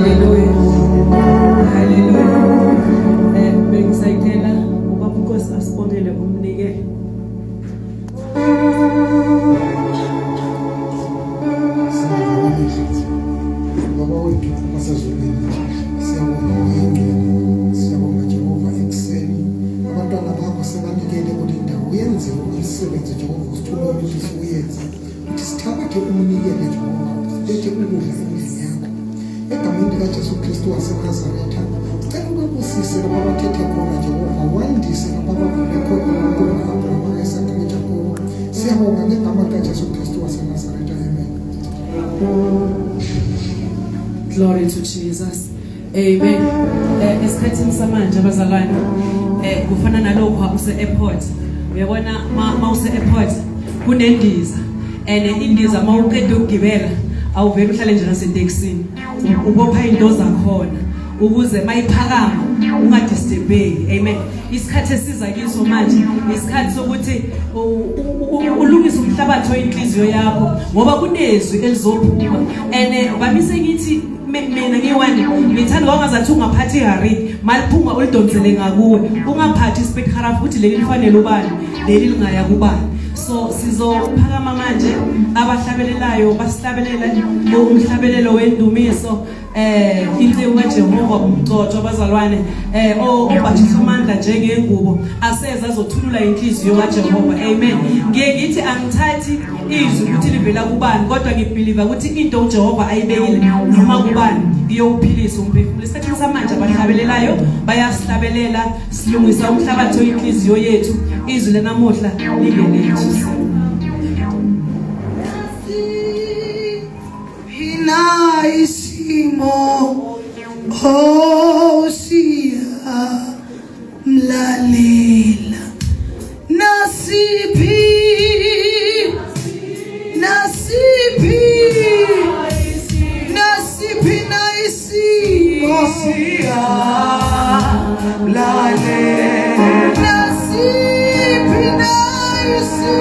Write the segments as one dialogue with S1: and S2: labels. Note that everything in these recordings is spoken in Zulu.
S1: Hallelujah. Hallelujah. Bengisayicela ubaba uNkosi asibongele umnikelo.
S2: Baba wethu wasezulwini, siyabonga uyingcwele, siyabonga Jehova ekuseni. Abantwana bakho sebanikele kule ndawo, uyenze umsebenzi Jehova usithume ukuthi siwuyenze, ukuthi sithabathe umnikelo Jehova, silethe ukudla endlini yakho. Egameni likaJesu Kristu waseNazaretha, sicela ubabusise lapho abathethe khona Jehova, wandise lapho abavule khona uNkulunkulu ka-Abrahama, ka-Isaka noJakobo. Siyabonga ngegama likaJesu Kristu waseNazaretha, amen.
S1: Glory to Jesus. Amen. Esikhathini samanje abazalwane kufana nalokho use airport. Uyabona ma use airport kunendiza and indiza mawuqeda ukugibela awuvele uhlale nje nasetekisini. Ubopha into zakhona ukuze mayiphakama ungadisturbeki. Amen. Isikhathi esiza kiso manje isikhathi sokuthi ulungise umhlabathi oyinhliziyo yakho ngoba kunezwi elizophuma and bamise ngithi mina ngiwani ngithanda wangazathi ungaphathi ihariki maliphuma ulidonsele ngakuwe ungaphathi ispeed harafu ukuthi leli lifanele ubani leli lingaya kubani. So sizophakama manje abahlabelelayo basihlabelela umhlabelelo wendumiso inceku kaJehova umcotsho abazalwane obhathisa amandla njengengubo aseza azothulula inhliziyo kaJehova. Amen. Ngiye ngithi angithathi izwi ukuthi livela kubani kodwa ngibelieve ukuthi into uJehova ayibekile noma kubani iyowuphilisa umphefumulo. Esikhathini samanje abahlabelelayo bayasihlabelela, silungisa umhlabathi oyinhliziyo yethu. Izwi lenamuhla lingelethu.
S3: Phina isimo oh siya mlalela nasiphi nasiphi nasiphi na isimo siya mlalela nasiphi na isimo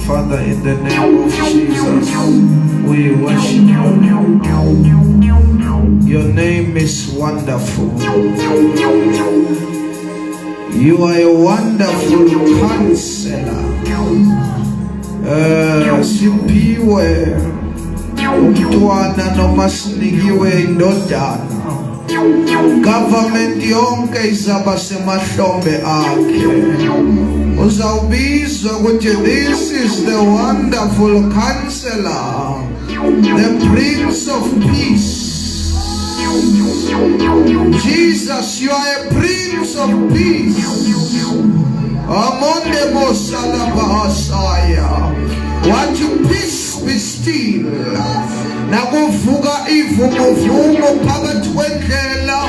S4: Father, in the name of Jesus, we worship you. Your name is wonderful. You are a wonderful counselor. Siphiwe umntwana noma sinikiwe indodana. Government yonke izaba semahlombe akhe. Uzawubizwa ukuthi this is the wonderful counselor, the Prince of Peace. Jesus, you are a Prince of Peace. Amonde mosala bahasaya. Want you peace be still. Nakuvuka ivunguvungu phakathi kwendlela.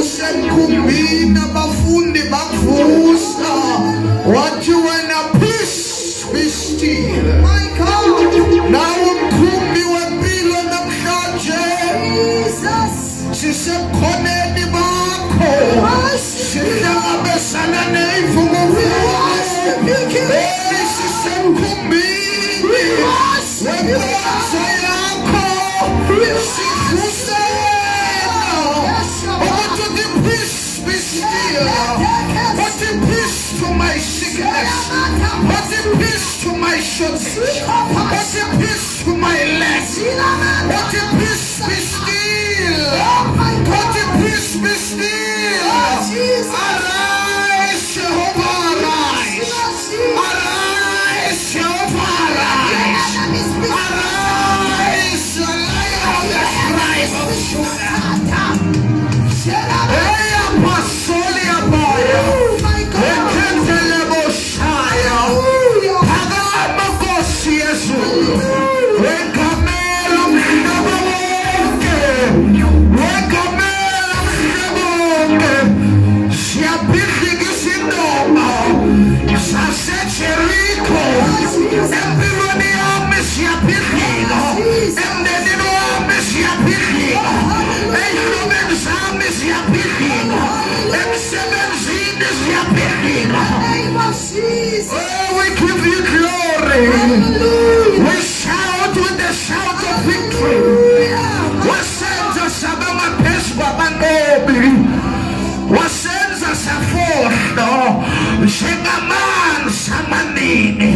S4: Usemkhumbini abafundi bakuvusa, wathi wena peace be still.
S3: My God.
S4: Nawe umkhumbi wempilo namhlanje,
S3: Jesus.
S4: sisebukhoneni bakho,
S3: Worship you.
S4: sihlangabezana neyivukuvuku.
S3: Worship you, King.
S4: Hey, sisemkhumbini
S3: Worship you.
S4: wenkonzo yakho, sivusela ukuthi uthi peace be still, uthi peace to my sickness, uthi peace to my shortage, uthi peace to my lack, uthi peace be still, uthi peace be still.
S3: Jesus.
S4: Arise, Jehovah, arise. Arise, Jehovah, arise. Arise, Lion of the tribe of Judah. Hey, Apostoli Abaya.
S3: My God.
S4: Ekhetheleboshaya. Phakama Nkosi yezulu. Wegamela umhlaba wonke. Wegamela umhlaba wonke. Siyabhidlika izindonga zaseJeriko. Empilweni yami siyabhidlika. Emndenini wami siyabhidlika. Ey'hlobeni zami siyabhidlika. Emsebenzini siyabhidlika.
S3: Name of Jesus.
S4: Oh, we give you glory.
S3: Hallelujah.
S4: We shout with the shout of victory.
S3: Hallelujah.
S4: Wasenza saba ngaphezu kwabanqobi. Wasenza safohlo njengamanzi amaningi.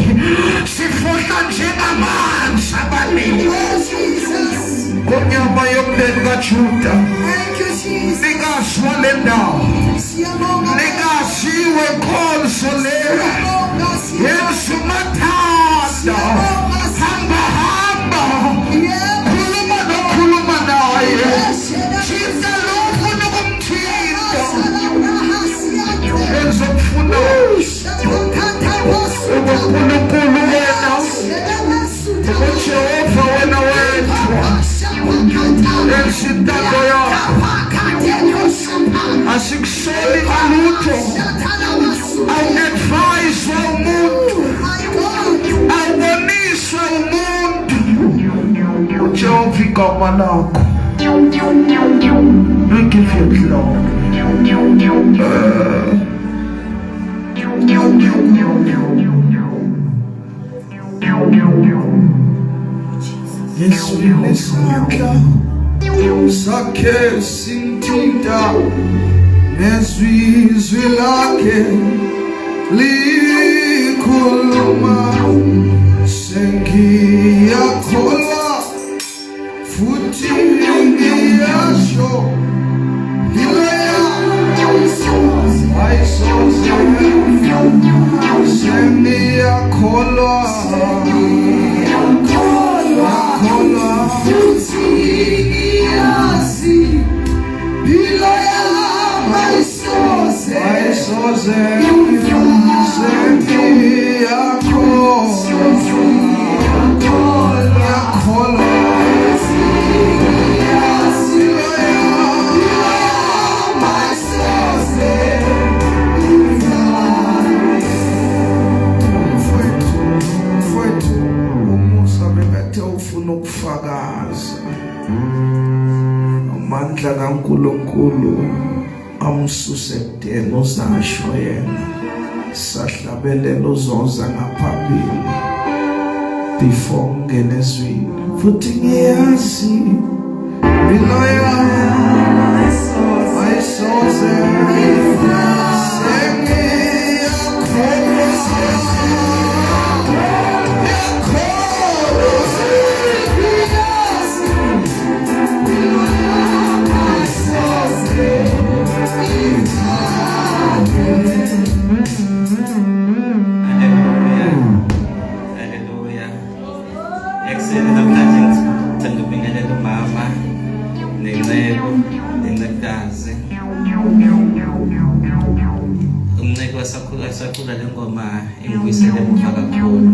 S4: Sifohla njengamanzi amaningi.
S3: Oh, Jesus.
S4: Ngonyama yomndeni kaJuda.
S3: Thank you, Jesus.
S4: Nikazwa le ndawo.
S3: Siyabonga.
S4: Nikaziwe nkonzo le.
S3: Siyabonga. Siyabonga.
S4: Yesu mathanda. Hamba hamba.
S3: Yebo.
S4: Khuluma nokhuluma naye.
S3: Yes.
S4: Thinta lo ufuna ukumthinta.
S3: Siyabonga.
S4: Enza okufunayo. UNkulunkulu wena, uJehova wena wedwa. Enza intando yakho. Asikusoli ngalutho. Awu-adviswa umuntu. Awuboniswa umuntu. uJehova igama lakho. We give you glory. Yesu nesandla sakhe sinthinta, nezwi izwi lakhe likhuluma, sengiyakholwa futhi ngiyasho, impilo yami ayisoze. Sengiyakholwa, kholwa.
S3: Futhi ngiyazi impilo yami ayisoze.
S4: Ayisoze. Sengiyakholwa, ngiyakholwa.
S3: Ngiyazi impilo yami ayisoze.
S4: Mfowethu, mfowethu umusa bekathe ufuna ukufakaza amandla kaNkuluNkulu amsuse ekudeni, uzasho yena sahlabelela, uzoza ngaphambili before ngene ezwini. Futhi ngiyazi impilo yami ayisoze. Sengiyakholwa, ngiyakholwa.
S3: Ngiyazi impilo yami ayisoze.
S5: Haleluya. Haleluya. Ekuseni namhlanje ngithanda ukubingelela umama nenceku nencekukazi. Umnceko wasakhula sacula le ngoma ingibuyisele emuva kakhulu.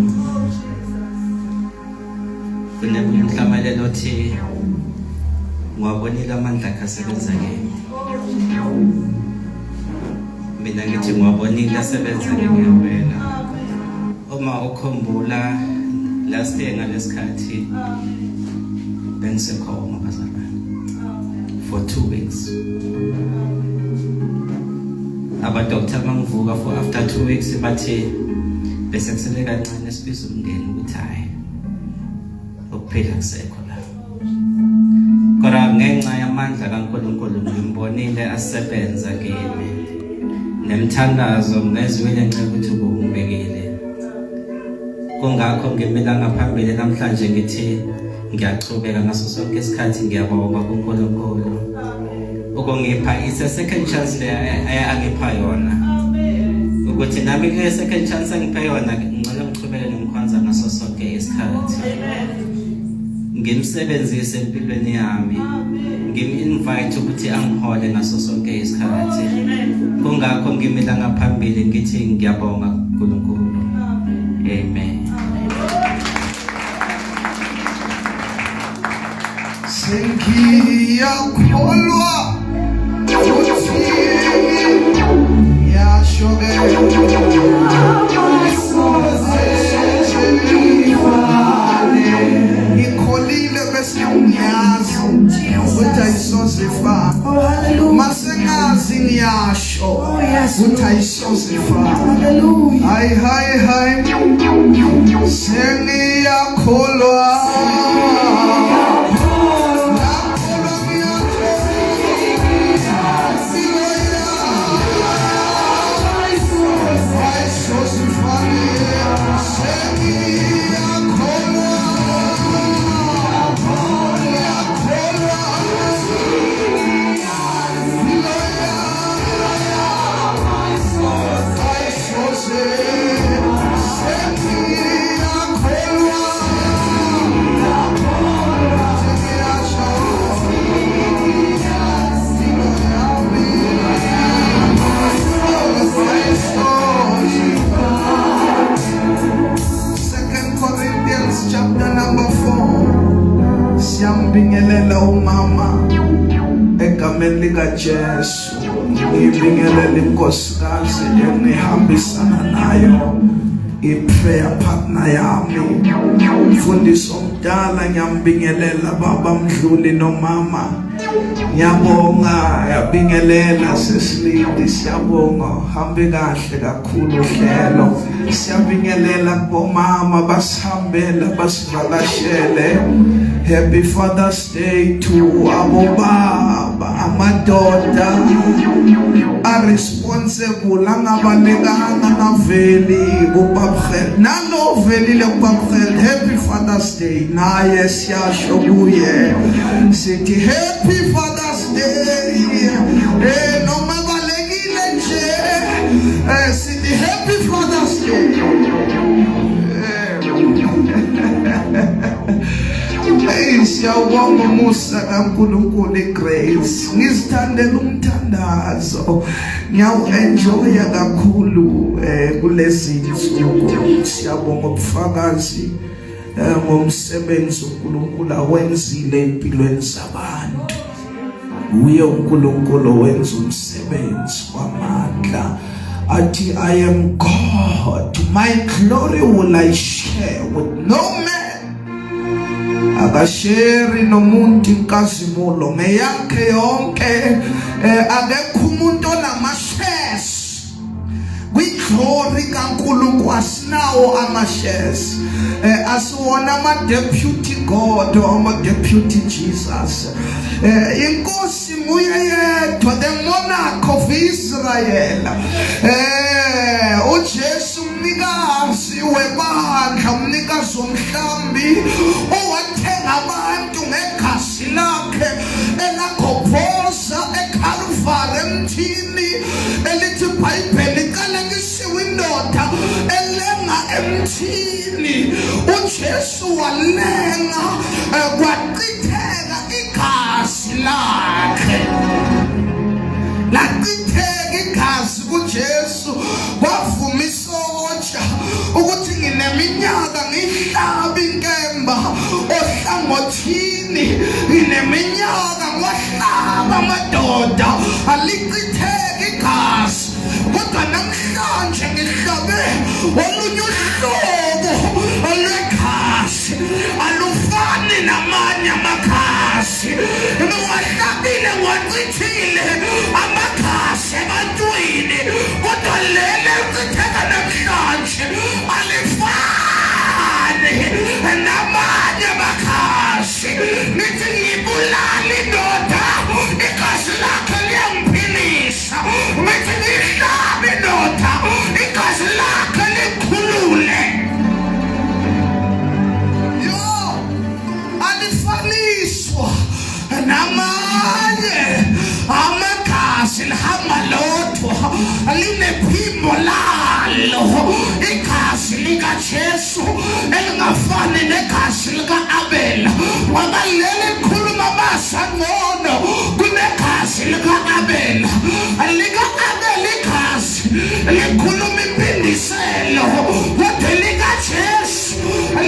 S5: Kunemhlamalelo othi ngiwabonile amandla akhe asebenza kimi. Mina ngithi ngiwabonile asebenza ngempela. Uma ukhumbula last year ngalesikhathi bengisekhoma bazalwane for 2 weeks. Abadoktor bangivuka for after 2 weeks bathi bese kusele kancane sibiza umndeni ukuthi hayi ukuphila kusekho la. Kodwa ngenxa yamandla kaNkulunkulu ngimbonile asebenza kimi. Nemthandazo ngezwile nxa ukuthi ubungibekile. Kungakho ngimila ngaphambili namhlanje ngithi ngiyachubeka ngaso sonke isikhathi ngiyabonga kuNkulunkulu. Ukungipha it's a second chance le angipha yona. Ukuthi nami kule second chance angiphe yona ngicela ngichubeke ngimkhonza ngaso sonke isikhathi. Ngimsebenzise empilweni yami. Ngim-invite ukuthi angihole ngaso sonke isikhathi. Kungakho ngimila ngaphambili ngithi ngiyabonga kuNkulunkulu. Amen.
S4: Sengiyakholwa ukuthi ngiyasho ke ngikholile bese ngiyazi ukuthi ayisoze ifane masengazi ngiyasho ukuthi ayisoze ifane. Hayi hayi hayi, sengiyakholwa. Second Corinthians chapter number 4. Siyambingelela umama egameni likaJesu. Ngibingelela inkosikazi engihambisana nayo, i-prayer partner yami. Mfundisi omdala ngiyambingelela, baba Mdluli nomama. Ngiyabonga, yabingelela sesilindi, siyabonga, hambe kahle kakhulu uhlelo. Siyabingelela kubomama basihambela basivakashele. Happy Father's Day to abobaba, amadoda a-responsible angabalekanga angaveli kubabhel nalo velile kubabhel. Happy Father's Day naye, siyasho kuye sithi happy Father's Day. Noma balekile nje, sithi happy Father's Day. Hey, siyawubonga umusa kaNkulunkulu, igrace. Ngizithandela umthandazo, ngiyawu-enjoya kakhulu kulezi insuku. Siyabonga ubufakazi ngomsebenzi uNkulunkulu awenzile empilweni zabantu. Uye uNkulunkulu owenza umsebenzi wamandla, athi, "I am God, my glory will I share with no man." Akasheri nomuntu inkazimulo, ngeyakhe yonke. Akekho umuntu onama-shares kwi-glory kaNkulunkulu. Asinawo ama-shares, asiwona ama-deputy God or ama-deputy Jesus. Inkosi nguye yedwa, the monarch of Israel, uJesu, umnikazi webandla, umnikazi womhlambi, owathenga abantu ngegazi lakhe elagobhoza eKalvari emthini, elithi iBhayibheli iqalekisiwe indoda elenga emthini. uJesu walenga, kwachitheka igazi lakhe, lachitheka igazi kuJesu. Kwavuma isotsha ukuthi ngineminyaka ngihlaba inkemba ohlangothini, ngineminyaka ngiwahlaba amadoda. Ngiwachithile amagazi ebantwini, kodwa leli elichitheka namhlanje alifani namanye amagazi. Ngithi ngibulala indoda, igazi lakhe liyangiphilisa. Ngithi ngihlabe indoda, igazi lakhe likhulule. Yo, alifaniswa namanye amagazi, lihamba lodwa, linephimbo lalo. Igazi likaJesu elingafani negazi lika-Abela, ngoba leli likhuluma amazwi angcono kunegazi lika-Abela. Lika-Abela igazi likhuluma impindiselo, kodwa likaJesu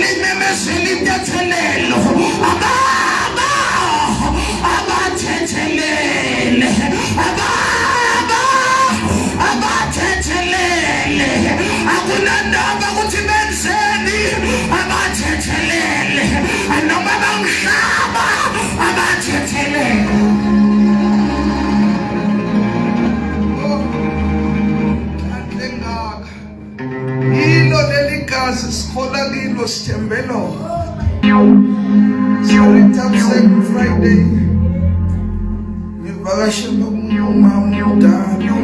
S4: limemezela intethelelo. Ababa abathethelele, ababa abathethelele, akunandaba ukuthi benzeni, abathethelele, noma bangihlaba, abathethelele. Kahle ngaka yilo leli gazi sikhola kilo, sithembe lona. Sorry, Friday ngivakashela omunye umama omdala,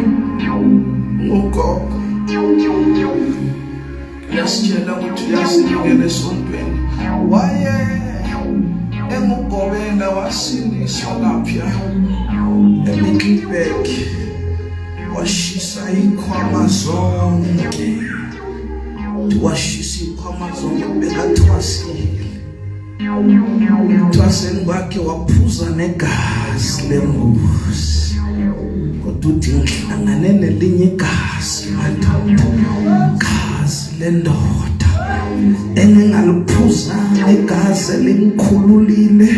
S4: ugogo. Uyasitshela ukuthi uyasinikela esontweni, waye engugobela, wasindiswa lapha eMiddelburg, washisa ikhwama zonke, washisa ikhwama zonke, bekathwasile. Ekuthwaseni kwakhe waphuza negazi lembuzi, kodwa uthi ngihlangane nelinye igazi, madoda, gazi lendoda engingaliphuzanga, igazi elingikhululile,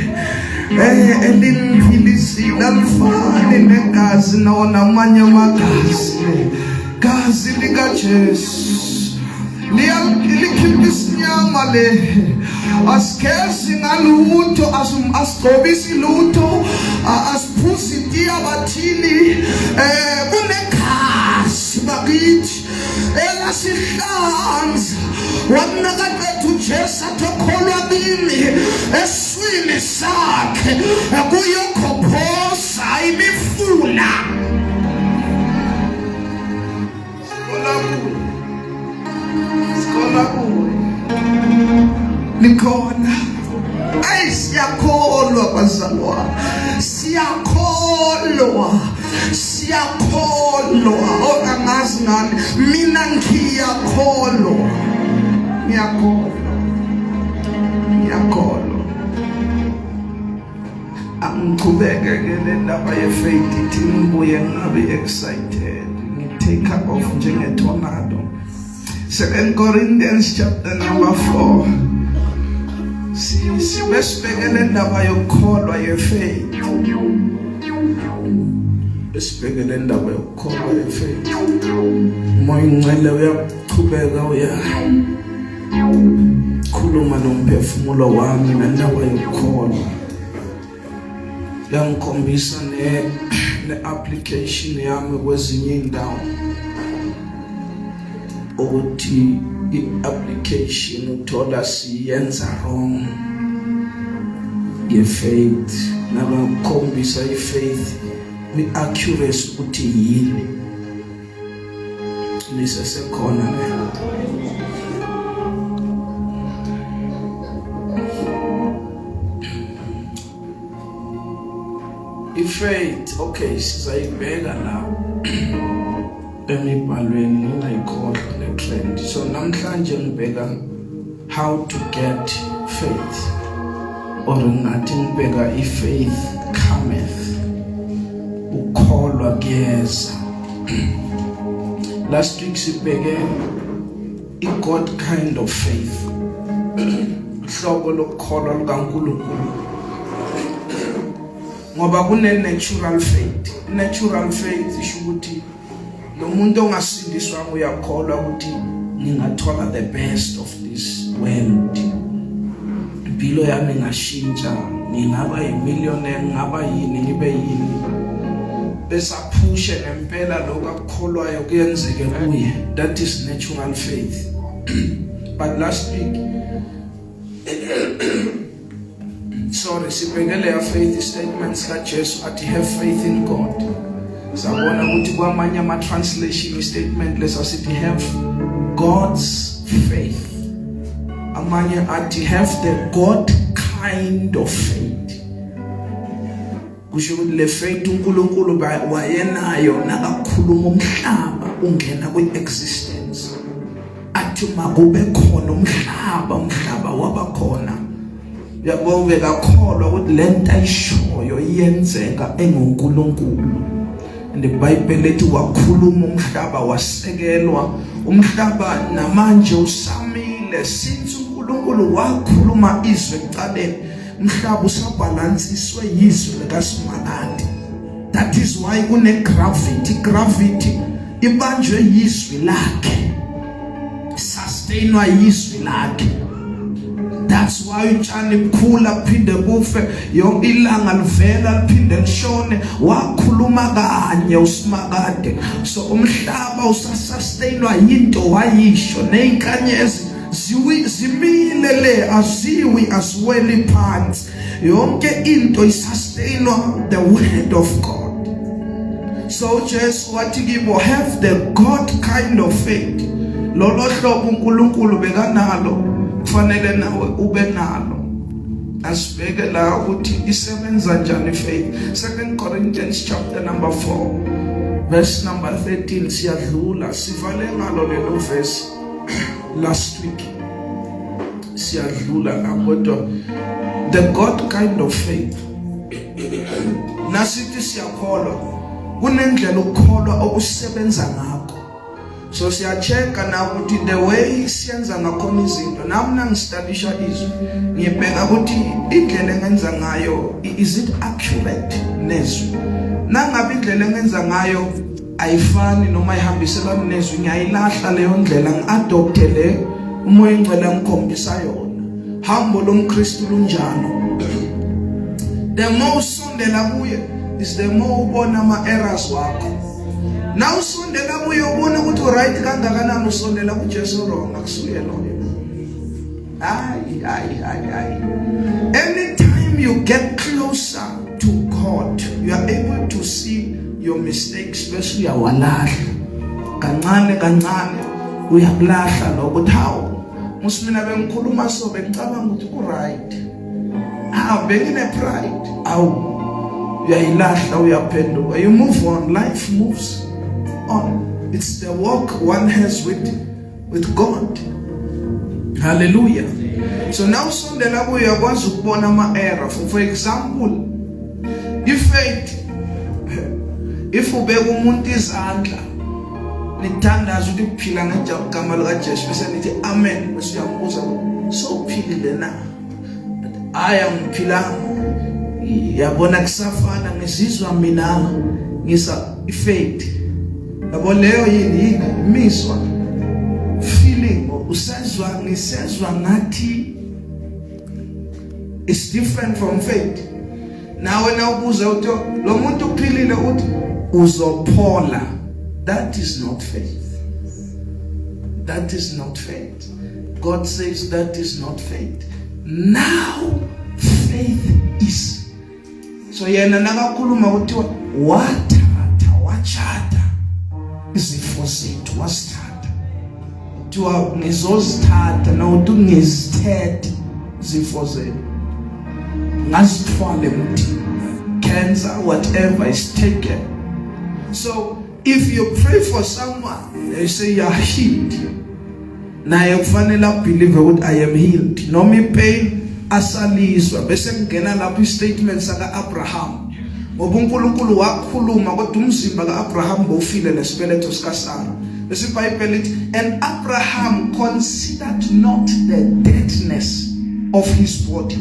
S4: elingiphilisile, alifani negazi nawo namanye amagazi. Gazi likaJesu likhipha isinyama le, asigezi ngalutho, asigcobisi lutho, asiphuzi itiya bathini. Kunegazi bakithi elasihlanza. Wamnakaqetha uJesu athi okholwa kimi, eswini sakhe kuyokhophosa imifula. Sikhola kuye, sikhola kuye, likhona. Ayi, siyakholwa bazalwane, siyakholwa, siyakholwa. Oh, angazi ngani, mina ngiyakholwa, ngiyakholwa, ngiyakholwa. Angichubeke ke le ndaba ye-faith, ithi ngibuye ngingabe excited, ngi-take off njenge-tornado. 2 Corinthians chapter number 4, sibe sibheke le ndaba yokukholwa, ye-faith, besibheke le ndaba yokukholwa, ye-faith. Umoya Ingcwele uyachubeka uya khuluma nomphefumulo wami ngendaba yokukholwa, yangikhombisa ne ne-application yami kwezinye indawo, ukuthi i-application uthola siyenza wrong nge-faith, nabakhombisa i-faith kwi-accuracy ukuthi yini. Nisesekhona ne? I-faith, okay, sizayibheka la emibhalweni, ngingayikhohlwa le trend. So namhlanje ngibheka how to get faith, or ngathi ngibheka i-faith cometh, ukukholwa kuyeza. Last week sibheke i-God kind of faith, uhlobo lokukholwa lukaNkulunkulu, ngoba kune natural faith. Natural faith isho ukuthi lo muntu ongasindiswanga uyakholwa ukuthi ngingathola the best of this world, impilo yami ingashintsha, ngingaba yimillionaire, ngingaba yini, ngibe yini. Bese aphushe ngempela lokho akukholwayo kuyenzeke kuye. That is natural faith. But last week, sorry, sibheke leya faith statements kaJesu athi have faith in God. Sabona ukuthi kwamanye ama translation statement lesa sithi have God's faith. Amanye athi have the God kind of faith. Kusho ukuthi le faith uNkulunkulu wayenayo nakakhuluma umhlaba ungena kwi-existence, athi makube khona umhlaba, umhlaba waba khona. Uyabo, bekakholwa ukuthi lento ayishoyo iyenzeka enguNkulunkulu. And iBhayibheli lithi wakhuluma umhlaba wasekelwa, umhlaba namanje usamile since uNkulunkulu wakhuluma izwe ekuqaleni. Umhlaba usabhalansiswe yizwi likaSimakade. That is why kune gravity. Gravity ibanjwe yizwi lakhe, sustainwa yizwi lakhe. That's why utshani bukhula kuphinde kufe, yonke ilanga livela liphinde lishone. Wakhuluma kanye uSimakade, so umhlaba usasustainwa yinto wayisho. Nezinkanyezi ziwi zimile le, aziwi, aziweli phansi. Yonke into isustainwa the word of God. So Jesu wathi kibo, have the God kind of faith. Lolo hlobo uNkulunkulu bekanalo, kufanele nawe ube nalo. Asibheke la ukuthi isebenza njani faith. 2 Corinthians chapter number 4 verse number 13. Siyadlula, sivale ngalo lelo verse last week. Siyadlula la, kodwa the God kind of faith, nasithi siyakholwa, kunendlela ukukholwa okusebenza ngakho. So siyachecka na ukuthi the way siyenza ngakhona izinto. Nami nangistadisha izwi, ngibheka ukuthi indlela engenza ngayo, is it accurate nezwi? Nangabe indlela engenza ngayo ayifani noma ihambiselani nezwi, ngiyayilahla leyo ndlela, ngiadopte le uMoya oNgcwele angikhombisa yona. Hambo lomKristu lunjalo. The more usondela kuye is the more ubona ama errors wakho. Na usondela kuye ubona ukuthi uright kangakanani. Usondela kuJesu wrong, akusuye loyo. Hayi, hayi, hayi, hayi. Anytime you get closer to God, you are able to see your mistakes, bese uyawalahla kancane kancane. Uyakulahla lokho ukuthi hawu, musimina bengikhuluma so, bengicabanga ukuthi ku right, ah, bengine pride. Awu, uyayilahla, uyaphenduka, you move on. Life moves on. It's the walk one has with God. Hallelujah. So now usondela kuyo, uyakwazi ukubona ama error. For example, ifaith, if ubeka umuntu izandla, nithandaza ukuthi kuphila ngegama lika Jesu, bese nithi amen, bese uyambuza, so uphilile na? Hayi, angiphilanga, yabona kusafana, ngizizwa mina ngisa. Ifaith, yabo, leyo yini? Yini? Imizwa, feeling. Usezwa, ngisezwa ngathi. It's different from faith. Nawe nawubuza uthi lo muntu uphilile, uthi uzophola. That is not faith. That is not faith. God says that is not faith. Now faith is, so yena nakakhuluma kuthiwa wathatha, wachata izifo zethu, wasithatha. Kuthiwa ngizozithatha, nawuthi ngizithethe izifo zenu, ngazithwala emthini. Cancer, whatever is taken. So if you pray for someone, they say you are healed, naye kufanele abelieve ukuthi I am healed, noma ipain asalizwa. Bese kungena lapho istatement saka Abraham, ngoba uNkulunkulu wakhuluma kodwa umzimba kaAbraham bowufile nesibeletho sikaSara. Bese iBhayibheli lithi, and Abraham considered not the deadness of his body.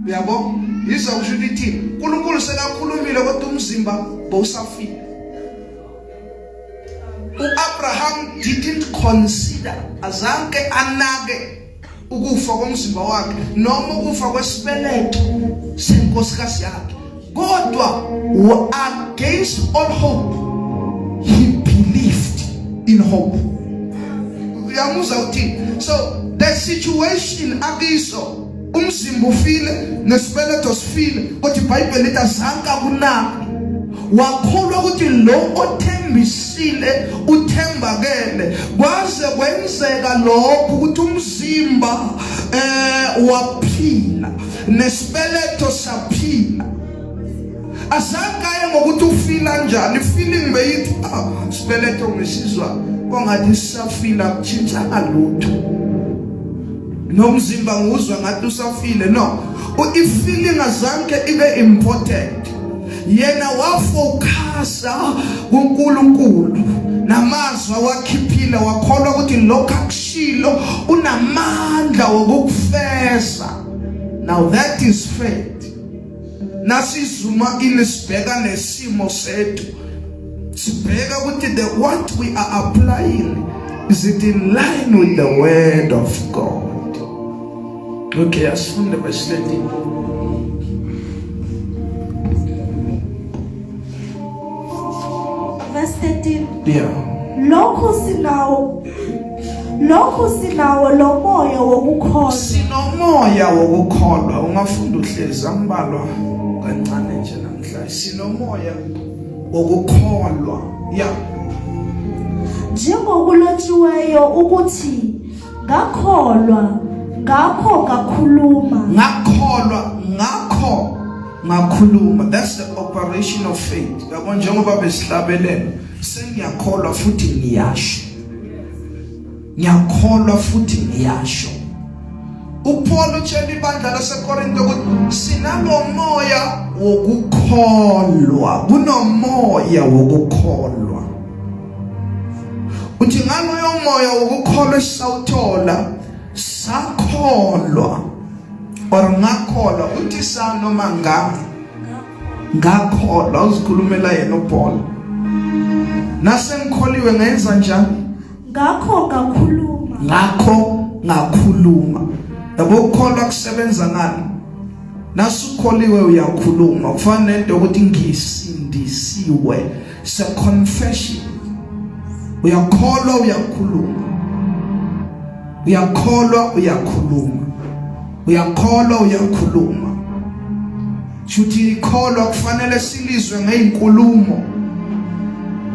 S4: Uyabo, yizwa kusho ukuthi uNkulunkulu sekakhulumile kodwa umzimba bowusafile. uAbraham didn't consider, azange anake ukufa komzimba wakhe noma ukufa kwesibeletho senkosikazi yakhe. Kodwa against all hope he believed in hope. Uyamuzwa uthi so the situation akiso umzimba ufile nesibeletho sifile kodwa iBhayibheli lithi azange akunaki wakholwa ukuthi lo othembisile uthembakele kwaze kwenzeka lokho ukuthi umzimba eh waphila nesibeletho saphila azange aye ngokuthi ufila kanjani feeling beyithi ah sibeletho ngisizwa kwangathi sisafila kutshintsha lutho nomzimba nguzwa ngathi usafile no i-feeling azange ibe important yena wafocusa kuNkulunkulu namazwi awakhiphile wakholwa ukuthi lokho akushilo unamandla wokukufeza now that is faith nasizuma in sibheka nesimo sethu sibheka ukuthi the what we are applying is it in line with the word of God okay asifunde verse 13
S6: Verse 13.
S4: Yeah.
S6: Lokhu sinawo Lokhu sinawo lo moya wokukholwa.
S4: Sinomoya wokukholwa. Ungafunda uhlezi ambalwa kancane nje namhlanje. Sinomoya wokukholwa. Yeah.
S6: Njengokulotshiweyo ukuthi ngakholwa ngakho ngakhuluma.
S4: Ngakholwa ngakho ngakhuluma. That's the operation of faith. Yabo njengoba besihlabelela sengiyakholwa futhi ngiyasho. Ngiyakholwa futhi ngiyasho. uPaul utshela ibandla laseKorinte ukuthi sinalomoya wokukholwa, kunomoya wokukholwa. Uthi ngaloyo moya wokukholwa esawuthola sakholwa or ngakholwa uthi sa noma nga ngakholwa uzikhulumela yena uPaul nasengikholiwe ngenza njani
S6: ngakho ngakhuluma
S4: ngakho ngakhuluma yabo ukukholwa kusebenza ngani nasukholiwe uyakhuluma kufana nento ukuthi ngisindisiwe se confession uyakholwa uyakhuluma uyakholwa uyakhuluma uyakholwa uyakhuluma shuthi ikholwa kufanele silizwe ngeinkulumo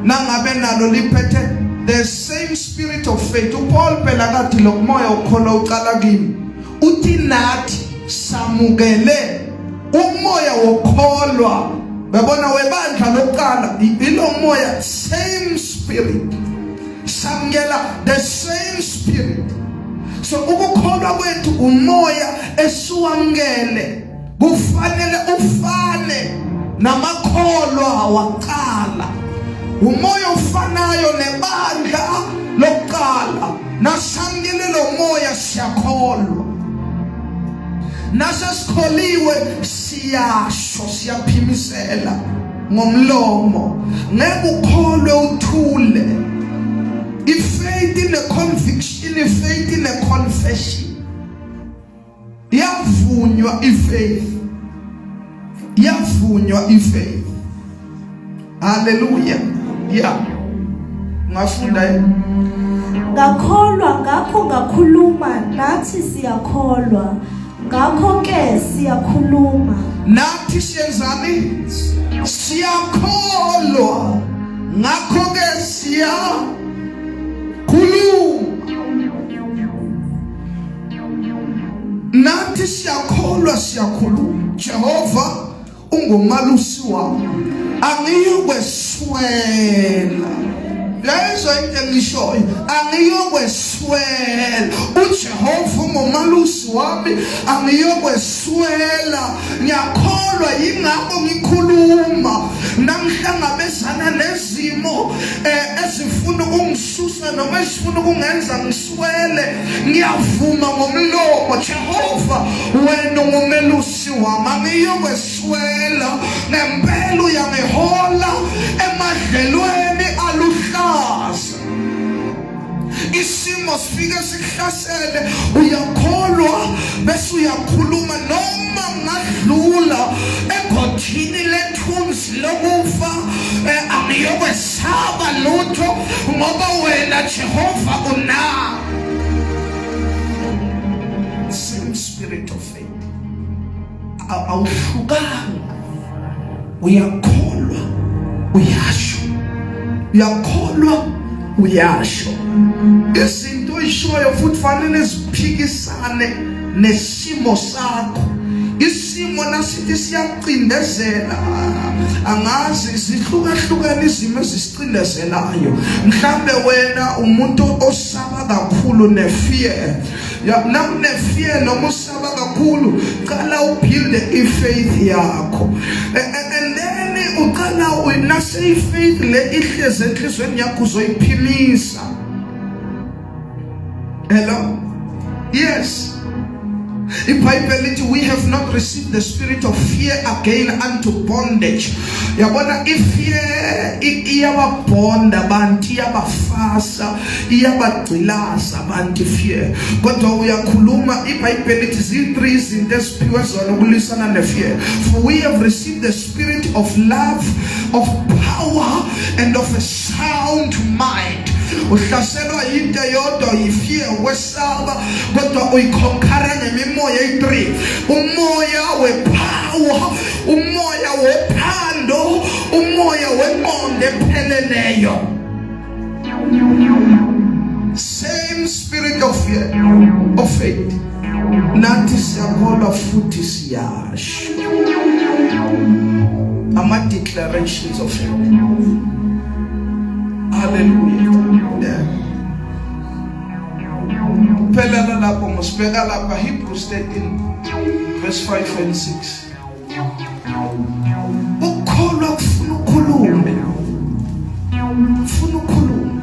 S4: nangabe nalo liphethe the same spirit of faith uPaul phela kathi lo moya ukholwa uqala kimi uthi nathi samukele umoya wokholwa yabona webandla lokuqala ilo moya same spirit samukela the same spirit so ukukholwa kwethu umoya esiwamukele kufanele ufane namakholwa waqala umoya ofanayo nebandla lokuqala nasamukele lo moya siyakholwa nasesikholiwe siyasho siyaphimisela ngomlomo ngeke ukholwe uthule ifaith ine conviction ifaith ine confession Iyavunywa ifaith. Iyavunywa ifaith. Hallelujah. Yeah. Ungafunda yini?
S6: Ngakholwa ngakho ngakhuluma nathi siyakholwa ngakho ke siyakhuluma.
S4: Nathi siyenzani? Siyakholwa ngakho ke siyakhuluma. Nathi siyakholwa siyakhuluma. Jehova ungumalusi wami. Angiyokweswela. Lezo into engishoyo angiyokweswela. UJehova ungumalusi wami angiyokweswela. Ngiyakholwa yingakho ngikhuluma. Nangihlangabezana nezimo eh, ezifuna ukungisusa noma ezifuna ukungenza ngiswele ngiyavuma ngomlomo Jehova wena ungumelusi wami angiyokweswela ngempela uyangihola emadlelweni aluhlaza isimo sifike sikuhlasele uyakholwa bese uyakhuluma noma ngadlula egodini le lokufa eh, angiyokwesaba lutho ngoba wena Jehova unami. Same spirit of faith, awuhlukanga. Uyakholwa, uyasho. Uyakholwa, uyasho. Izinto oyishoyo futhi fanele ziphikisane nesimo sakho. Isimo nasithi siyacindezela, angazi, zihlukahlukene izimo ezisicindezelayo. Mhlambe wena umuntu osaba kakhulu, nefear ya, nawune-fear noma usaba kakhulu, qala ubuild i-faith yakho, and then uqala nase i-faith le ihlezi enhlizweni yakho, uzoyiphilisa. Hello? Yes. IBhayibheli lithi we have not received the spirit of fear again unto bondage. Yabona, ifear iyababonda abantu, iyabafasa, iyabagcilaza abantu ifear. Kodwa uyakhuluma. IBhayibheli lithi ziyi-three izinto esiphiwe zona ukulwisana nefear. For we have received the spirit of love, of power and of a sound mind. Uhlaselwa yinto eyodwa, yifear, wesaba, kodwa uyiconquera ngemimoya eyi-3: umoya wepower, umoya wothando, umoya wengqondo epheleleyo. Same spirit of fear of faith. Nathi siyakholwa futhi siyasho, ama declarations of faith. Hallelujah, yeah. Kuphelela lapho. Musibheka lapha Hebrews 13 verse 5 and 6. Ukukholwa kufuna ukhulume, kufuna ukhulume.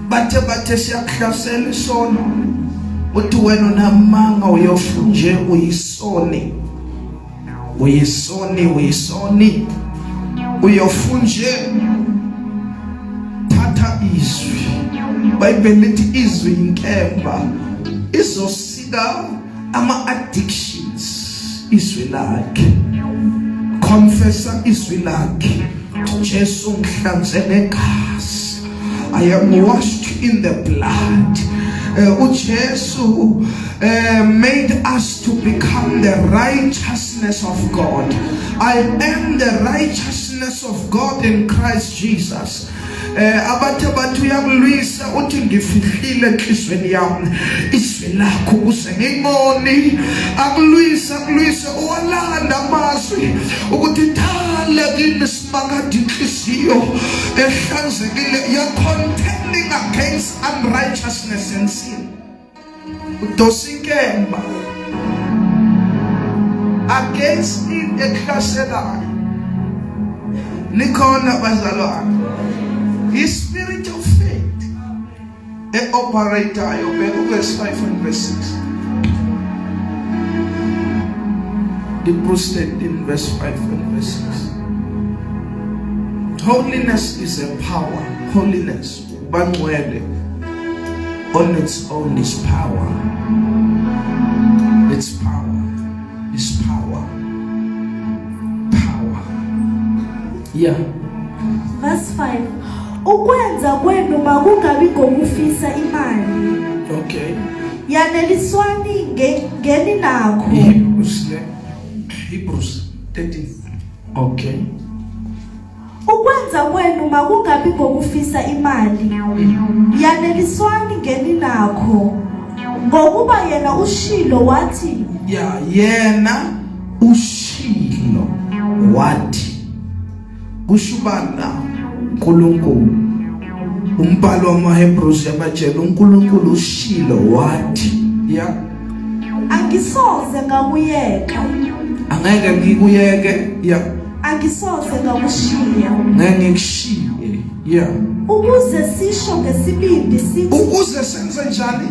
S4: Bathe siyakuhlasela isono, uthi wena unamanga, uyofunje, uyisoni, uyisoni, uyisoni, uyofunje. Thatha izwi. Bible lithi izwi inkemba, izosika ama addictions. Izwi lakhe, confessa izwi lakhe. Jesu, ngihlanze negazi. I am washed in the blood. UJesu made us to become the righteousness of God. I am the righteousness of God in Christ Jesus. Abathe bathi uyakulwisa, uthi ngifihlile enhlizweni yami izwi lakho ukuze ngingoni. Akulwisa, akulwisa, uwalanda amazwi ukuthi thale kimi simakade inhliziyo ehlanzekile. You're contending against unrighteousness and sin. Udosa inkemba against into ekuhlaselayo. Nikhona, bazalwane? I-spirit of faith e-operatayo. Bheka uverse 5 and verse 6. Hebrews 13 verse 5 and verse 6. Holiness is a power. Holiness, bangcwele, on its own is power. It's power, is power, power, yeah.
S6: Verse 5. Ukwenza kwenu makungabi ngokufisa imali. Yaneliswani ngeninakho.
S4: Hebrews le, Hebrews 13, okay.
S6: Ukwenza kwenu makungabi ngokufisa imali. Yaneliswani ngeninakho. Ngokuba yena ushilo wathi,
S4: Ya, yena ushilo wathi, kusho ubani? uNkulunkulu. Umbhalo wamaHebrews yabatshela, uNkulunkulu ushilo wathi, ya.
S6: Angisoze ngakuyeka.
S4: Angeke ngikuyeke, ya.
S6: Angisoze ngakushiya.
S4: Ngeke ngikushiye, ya.
S6: Ukuze sisho ngesibindi sithi,
S4: Ukuze senze njani?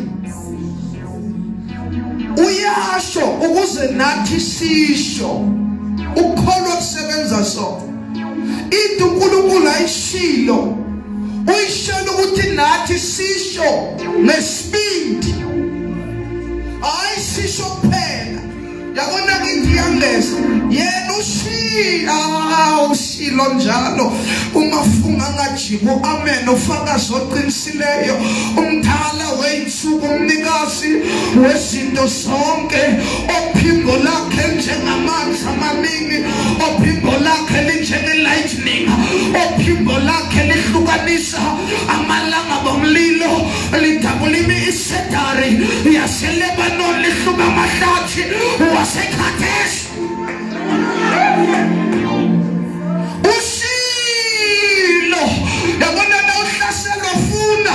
S4: Uyasho ukuze nathi sisho. Ukukholwa kusebenza so. Into uNkulunkulu ayishilo, uyishela ukuthi nathi sisho ngesibindi. Hayi, sisho kuphela. Yabona, ngithi yangeza, yena ushiya. Ushilo njalo umafunga angajiki amen ufakazi oqinisileyo umdala weyinsuku umnikazi wezinto zonke ophimbo lakhe njengamanzi amaningi ophimbo lakhe linjenge-lightning ophimbo lakhe lihlukanisa amalanga bomlilo lidabula imisedari yaseLebanon lihluba amahlathi waseKhadesh. Ushilo yabona na uhlaselwa funa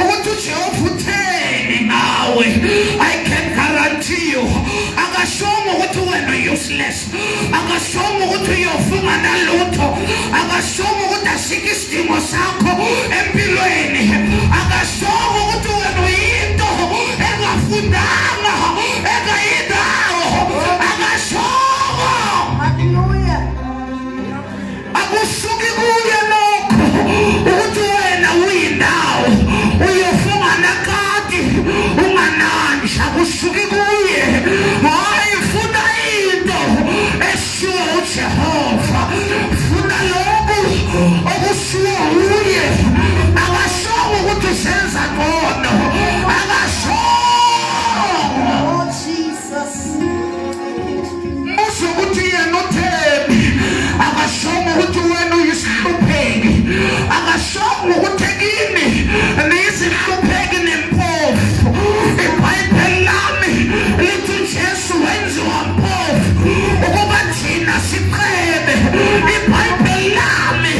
S4: ukuthi uJehova utheni ngawe. I can guarantee you akashongo ukuthi wena useless, akashongo ukuthi uyofunga nalutho, akashongo ukuthi asikho isidingo sakho empilweni, akashongo ukuthi wena uyinto engafundanga engayindawo, akashongo.
S6: Hallelujah.
S4: Akusuki kuye lokho ukuthi wena uyindawo uyofunga nakati unganandla, kusuki kuye. Hayi, funa into eshiwo uJehova, funa lokhu okushiwo uye. Akashongo ukuthi usenza ngcono, akashongo.
S6: Oh Jesus.
S4: Mbuzo ukuthi yena utheni, akashongo ukuthi wena uyisihlupheki, akashongo ukuthi kini niyisihlupheki nempofu. Ibhayibheli lami lithi Jesu wenziwa mpofu ukuba thina sicebe. Ibhayibheli lami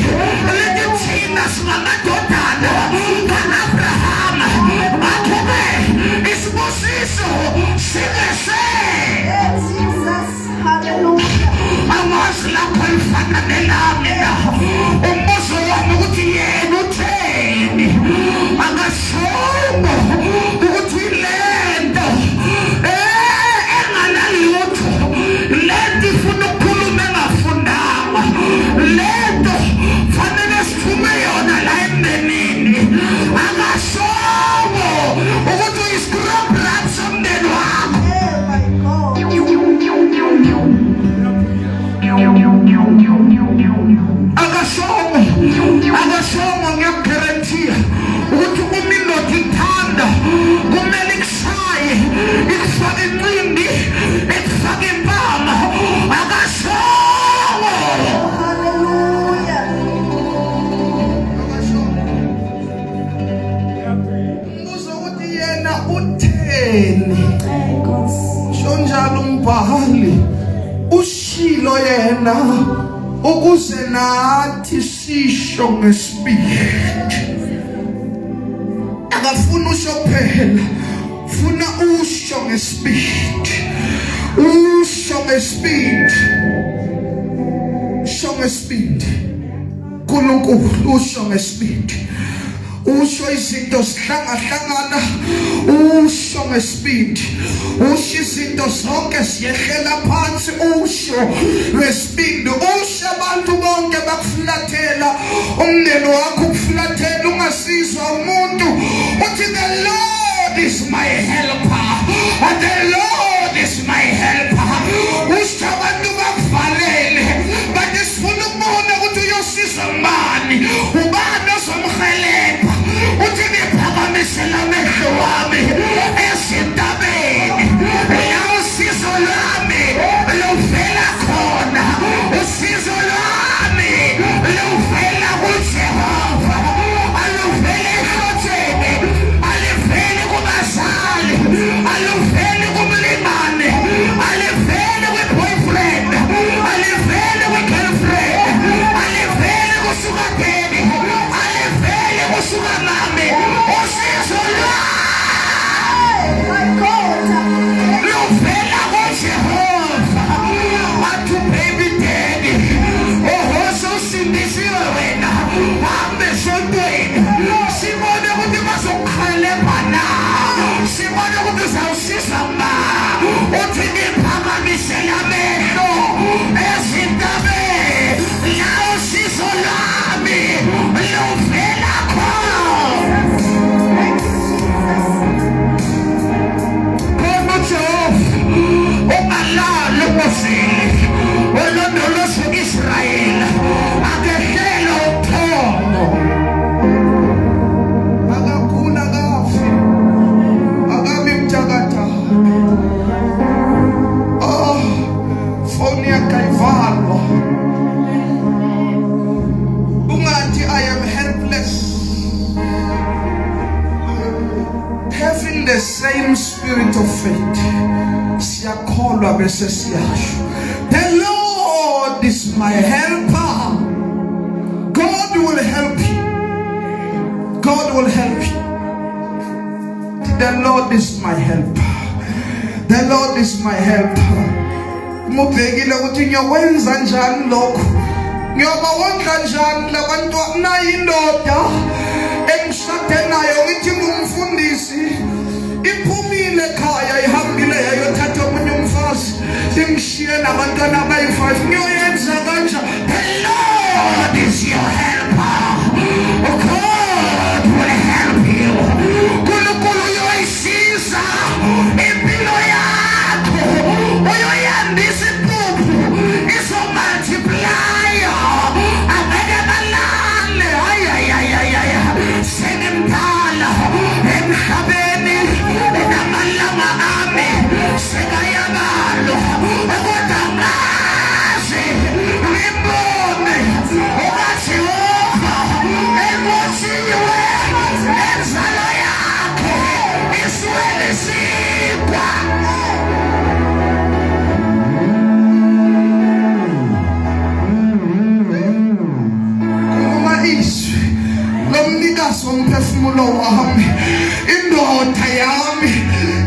S4: lithi thina singamadodana ka-Abrahama, ngakho-ke isibusiso singese.
S6: Yeah, Jesus. Hallelujah.
S4: Angazi lapho lifana nelami na. Umbuzo wami ukuthi yena utheni, akashongo ukuthi lento enganalutho, lento ifuna ukukhuluma engafundanga, lento fanele siphume yona la emndenini. Akashongo ukuthi uyiscrub somndeni wakho.
S6: Oh my God.
S4: Akashongo, akashongo. Ngiyakugarantiya ukuthi uma indoda ikuthanda kumele ikushaye, ikufake inqindi, ikufake impama. Akashongo.
S6: Hallelujah.
S4: Mbuzo ukuthi yena utheni.
S6: Hey, Nkosi.
S4: Sho njalo umbhali, ushilo yena ukuze nathi sisho ngesibindi. Akafuna usho kuphela, funa usho ngesibindi, usho ngesibindi, usho ngesibindi. uNkulunkulu usho ngesibindi, usho izinto zihlangahlangana, usho ngesibindi, usho izinto zonke ziyehlela phansi, usho ngesibindi, usho abantu bonke bakufulathela, umndeni wakho ukufulathela, ungasizwa umuntu, uthi the Lord is my helper and the Lord is my helper. Usho abantu bakuvalele, bathi sifuna ukubona ukuthi uyosiza ngubani, ubani ozomhelebha. Uthi ngiphakamisela amehlo wami ezintabeni, la usizo lwami luvela khona. Usizo lwami luvela kuJehova, aluveli ehlotsheni, aluveli kubazali, aluveli kumlungu. Same spirit of faith. Siyakholwa bese siyasho. The Lord is my helper. God will help you. God will help you. The Lord is my helper. The Lord is my helper. Mubhekile ukuthi ngiyokwenza njani lokho. Ngiyobawondla njani labantwana nayi indoda engishade nayo ngithi ngumfundisi iphumile ekhaya ihambile yayothatha omunye umfazi ingishiye nabantwana abayi-5 ngiyoyenza kanjani. The Lord is your helper. God will help you. uNkulunkulu uyoyisiza impilo yakho, uyoyandisa impuphu, izomultiplya, angeke balale. Ayayayayaya, sengimdala emhlabeni, namalanga ami sekayabalwa, kodwa ngaze ngibone ukaJehova ebothiwe nenzalo yakhe iswele isinkwa. Khuluma izwi lomnikazi womphefumulo wami, indoda yami,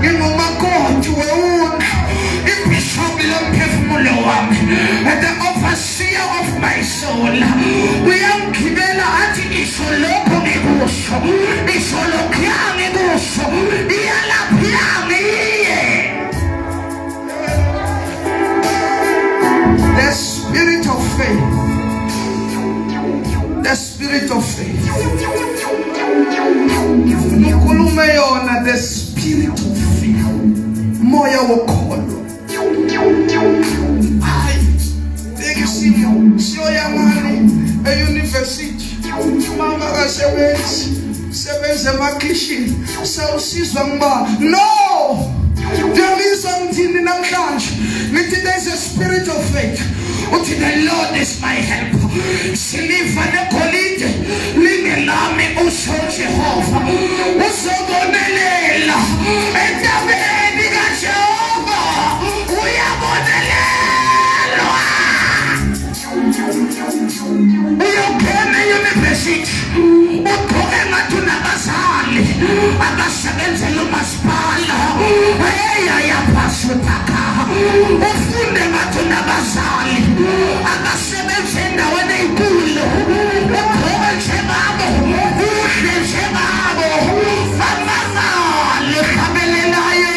S4: ngingumakoti wewundlu, ibishop lomphefumulo wami, the overseer of my soul. Uyangigibela athi isho lokho ngikusho, isho lokhuya ngikusho, iyalaphiya ngiye. The spirit of faith. The spirit of faith. Ukhulume yona, the spirit of faith. Moya wokholo. Hayi, bheka isimo, siyoya ngani e-university. Mama kasebenzi, sebenza emakhishini, sawusizwa ngiba. No! Ngiyangizwa ngithini namhlanje? Ngithi there is a spirit of faith. Uthi the Lord is my help. Siliva negolide lingelami, usho Jehova. Uzobonelela entabeni kaJehova. Uyabonelelwa. Uyongena e-university ugqoke ngathi unabazali abasebenzela umasipala, eyayapasutaka, ufunde ngathi unabazali abasebenza endaweni eyinkulu, ugqoke njengabo, udle njengabo, bamangale hlabelelayo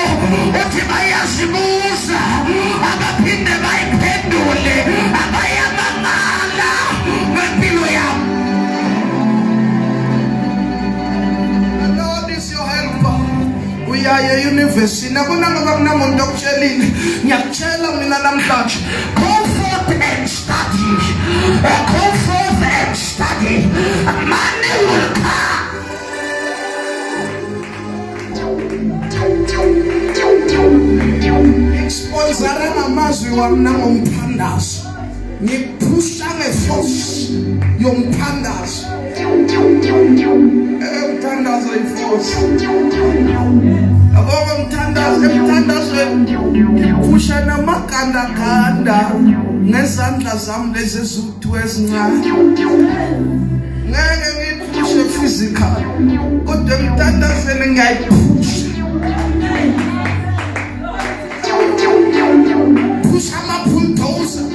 S4: uthi bayazibuza abaphinde bayiphendule, abayamangala ngempilo yami. The Lord is your helper. Uyaya e-university, nabona ngoba kunamuntu okutshelile, ngiyakutshela mina namhlanje, go forth and study. Go forth and study. Money will come. Ngikusponsora ngamazwi wami nangomthandazo, ngikuphusha ngeforce yomthandazo. Umthandazo iforce, yabo. Umthandazo, emthandazweni ngiphusha namagandaganda ngezandla zami lezi eziwuthu ezincane. Ngeke ngiyiphushe physical, kodwa emthandazweni ngiyayiphusha, phusha ama-bulldozer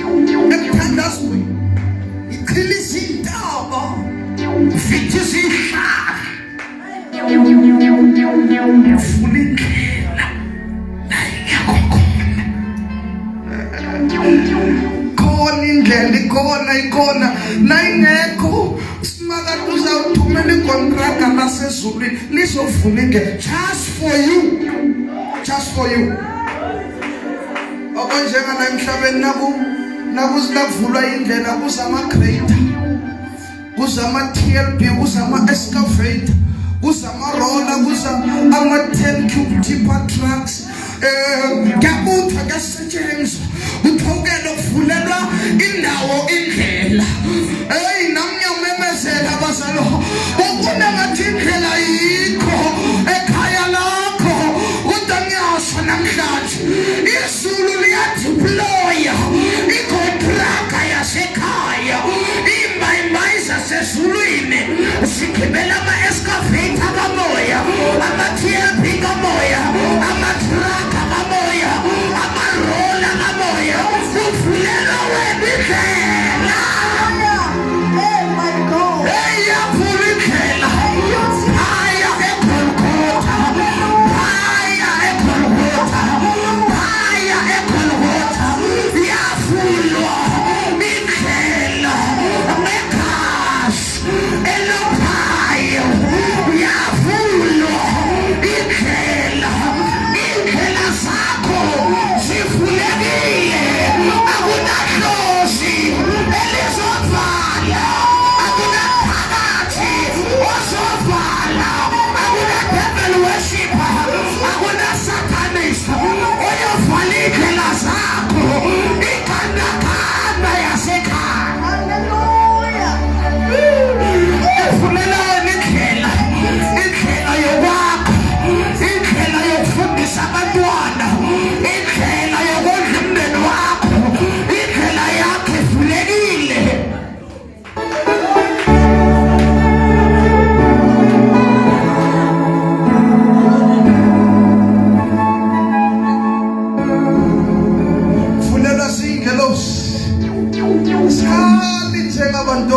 S4: emthandazweni, ngiqhilisa intaba, mfithi izihlahla, vula indlela la ingekho khona. Khona indlela, ikhona, ikhona. Nayingekho, simakade uzawuthumela ikontraka lasezulwini, lizovula indlela just for you, just for you. Okunjengana emhlabeni, naku nakuvulwa indlela, kuza ama-grader, kuza ama-TLB, kuza ama-excavator, kuza ama-roller, kuza ama-10 cube tipper trucks. Kuyabuthwa, kuyasetshenzwa, kuthokela kuvulelwa indawo indlela. Hey, nami ngiyamemezela abazalo, ubona ngathi indlela yikho ekhaya lakho, kodwa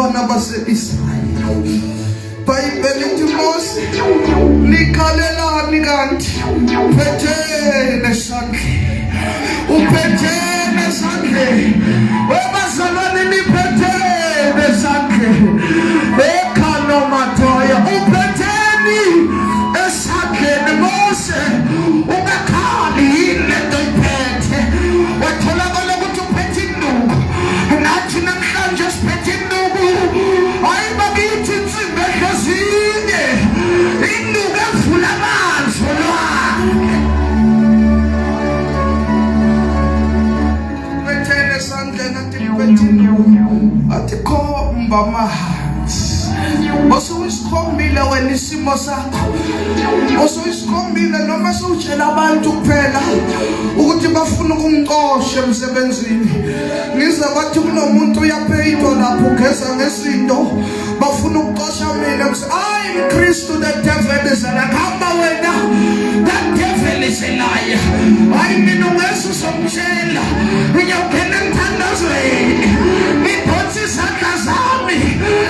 S4: abantwana base-Israyeli. Bhayibheli lithi Mose nikhalelani kanti uphethene esandleni, uphethene esandleni, webazalwane niphethene esandleni, ekhanomathoya uphetheni esandleni. Mose ungakhali yini lento iphethe? Watholakala ukuthi uphethe induku. Nathi namhlanje siphethe induku, hayi bakithi, insimbi edlezinye, induku evula amanzi olwandle. Uphethene esandleni, athi ngiphethe induku, athi khomba amanzi. Osuyisikhombile wena isimo sakho, osuyisikhombile, noma sewutshela abantu kuphela ukuthi bafuna ukungicosha emsebenzini. Ngize bathi kunomuntu uyapheyidwa lapho ugeza ngezinto, bafuna ukuxosha mina. I'm Kristu, the devil is a liar. Hamba wena, the devil is a liar. Hayi mina ungeze uzongitshela, ngiyawungena emthandazweni, ngidonse izandla zami,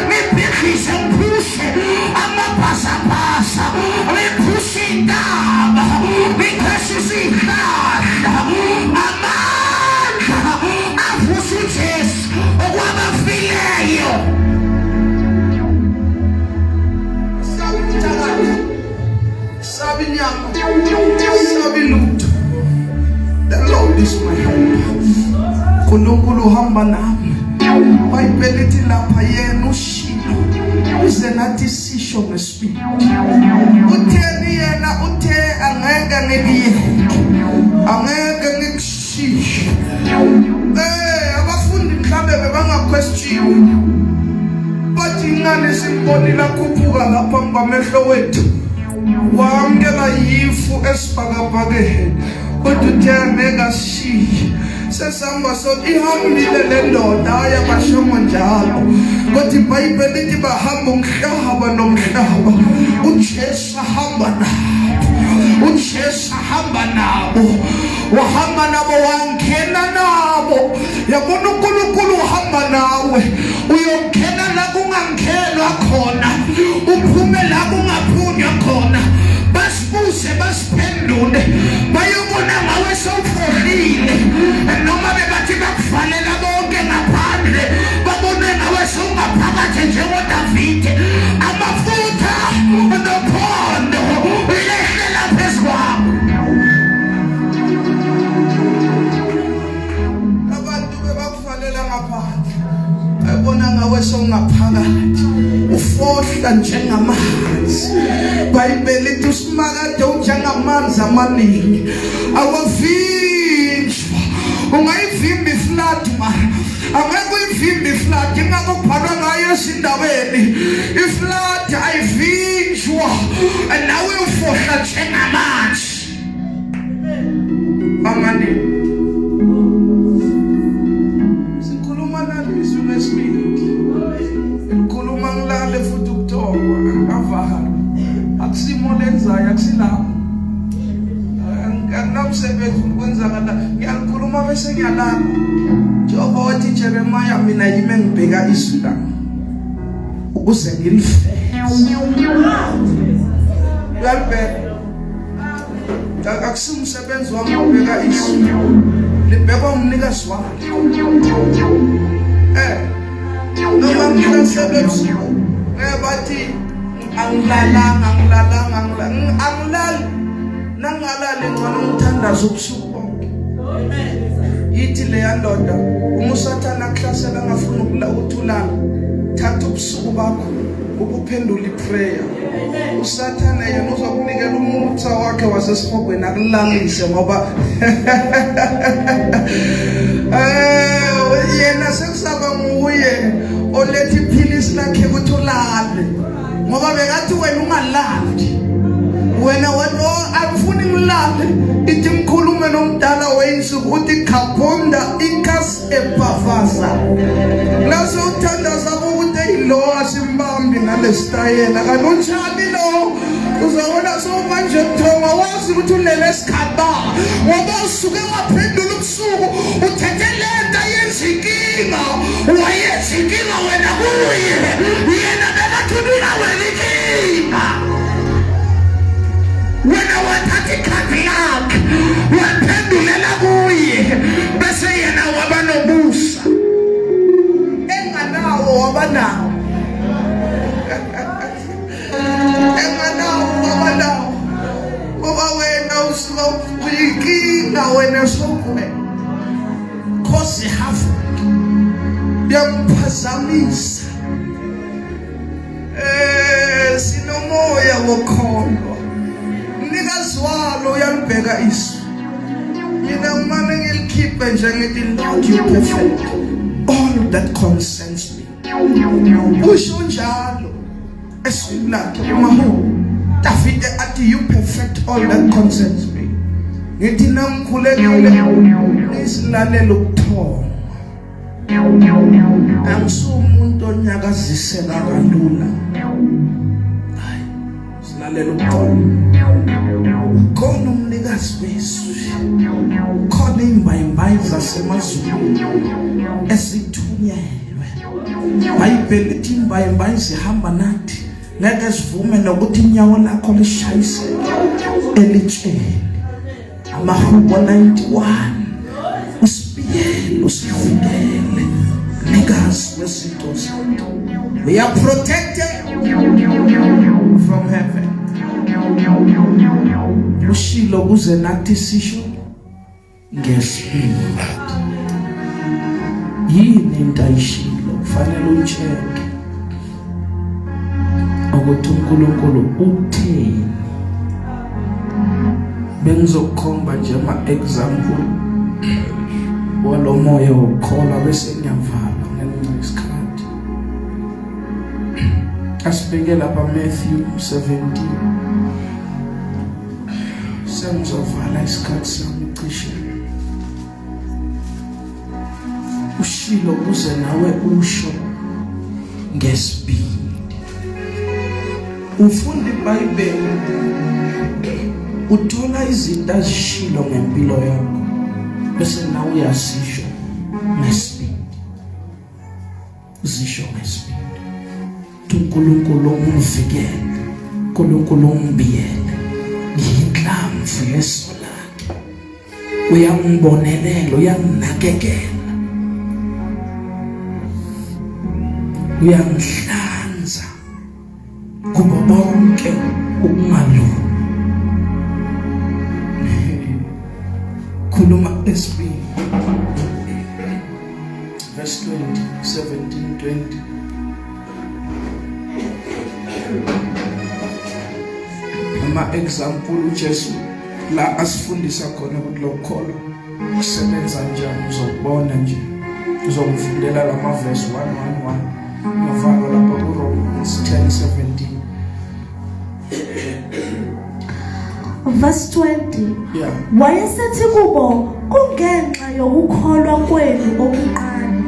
S4: ngibhidlise, ngiphushe amabhasabhasa, ngiphushe intaba, ngikhweshise iy'hlahla. Amandla avusa uJesu okwabafileyo. Sabi umthakathi, sabi inyama, sabi lutho. The Lord is my helper. uNkulunkulu uhamba nami. Bhayibheli lithi lapha yena ushilo, uze nathi sisho ngesibindi. Utheni yena? Uthe angeke ngikuyeke, angeke ngikushiye. Abafundi mhlambe bebanga-question, bathi ingane simbonile akhuphuka lapha ngamehlo wethu, wamukela yifu esibhakabhakeni, kodwa uthe angeke asishiye. Sesihamba so ihambile le ndoda, hhayi abashongo njalo, kodwa iBhayibheli lithi bahamba umhlaba nomhlaba, uJesu ahamba nabo, uJesu ahamba nabo, wahamba nabo, wangena nabo. Yabona, uNkulunkulu uhamba nawe, uyongena la kungangenwa khona, uphume la kungaphunywa khona. Basibuze, basiphendule, bayobona ngawe sewufohlile. Noma bebathi bakuvalela bonke ngaphandle, babone ngawe sewungaphakathi njengoDavide. Amafutha nophondo lehlela phezu kwakho. Abantu bebakuvalela ngaphandle, bayibona ngawe sewungaphakathi, ufohla njengamanzi. Bhayibheli lithi usimakade unjengamanzi amaningi, awavinjwa. Ungayivimba iflood, mara angeke uyivimbe iflood. Ingakho kubhalwa ngayo ezindabeni, iflood ayivinjwa. Nawe ufohla njengamanzi amaningi. Sikhuluma nalizwi lesibili, likhuluma ngilale futhi ubuthongo angavalo. Akusimo lenzayo, akusilapho, anginamsebenzi ukwenzakala. Ngiyalikhuluma bese ngiyalala. Jehova wathi, Jeremiah, mina yimi engibheka izwi lami ukuze ngilifeze. Uyalibheka, akusiwumsebenzi wami ukubheka izwi, libhekwa umnikazi walo. Noma ngihlaselwe ebusuku, bathi angilalanga, angilalanga, angilali. Nangingalali ngcono ngithandaza ubusuku bonke. Yithi leya ndoda, uma usathana akuhlasela angafuni ukuthi ulale, thatha ubusuku bakho ubuphendula iprayer. Usathane yena uzokunikela umutha wakhe wasesihogweni akulalise, ngoba yena sekusaba nguye oletha iphilisi lakhe ukuthi ulale, ngoba bekathi wena ungalali. Wena wathi, oh, akufuni ngilale. Ithi ngikhulume nomdala weyinsuku, uthi khaphonda ikas epafaza laso uthandaza ukuthi eyilo asimbambi ngalesitayela. Kanti unjani lo? Uzabona sowumanje buthongo, wazi ukuthi ulele esikhaba, ngoba usuke waphendula ubusuku, uthethe lento ayenza inkinga. Wayenza inkinga wena kuye, yena bekathulula wena inkinga. Wena wathatha ikhadi lakhe waphendulela kuye, bese yena waba nobusa enganawo, wabanawo, enganawo, wabanawo, ngoba wena usuka uyinkinga wena sokwe cause havoc, yamphazamisa. Sinomoya wokholwa, mnikazi walo uyalibheka isu. Mina ngimane ngilikhiphe nje, ngithi, "Lord, you perfect all that concerns me." Usho njalo eswini lakhe umahu Davide, athi, "You perfect all that concerns me." Ngithi nangikhulekile, nisilalela ukuthonga. Angisumuntu onyakaziseka kalula. Hayi, silalela ukuthonga. Khona umnikazi wezwi, khona imbayimbayi zasemazulwini esithunyelwe. Bhayibheli lithi imbayimbayi zihamba nathi, ngeke sivume nokuthi inyawo lakho lishayise elitsheni. Amahubo 91 usibiyele, usivikele, mnikazi wezinto zethu. We are protected from heaven. Ushilo kuze nathi sisho ngesibindi. Yini into ayishilo? Kufanele uyi-check ukuthi uNkulunkulu utheni. Bengizokukhomba nje ama example walomoya wokukholwa, bese ngiyavala ngenxa yesikhathi. Asibheke lapha Matthew 17. Sengizovala, isikhathi sami cishe. Ushilo kuze nawe usho ngesibindi. Ufunda iBhayibheli, uthola izinto azishilo ngempilo yakho, bese nawe uyazisho ngesibindi. Zisho ngesibindi, uNkulunkulu umvikele, uNkulunkulu umbiyele, ngiyinhlamvu yeso lakhe, uyangibonelela, uyanginakekela, uyangihlanza kubo bonke ukungalungi. Khuluma esibili, verse 20, 17 20. Ama example uJesu la asifundisa khona ukuthi lokukholwa kusebenza njani, uzokubona nje. Uzongifundela lama verse 1 1 1, ngavala lapha ku Romans 10 17.
S6: Verse 20.
S4: Yeah.
S6: Wayesethi kubo, kungenxa yokukholwa kwenu okuncane,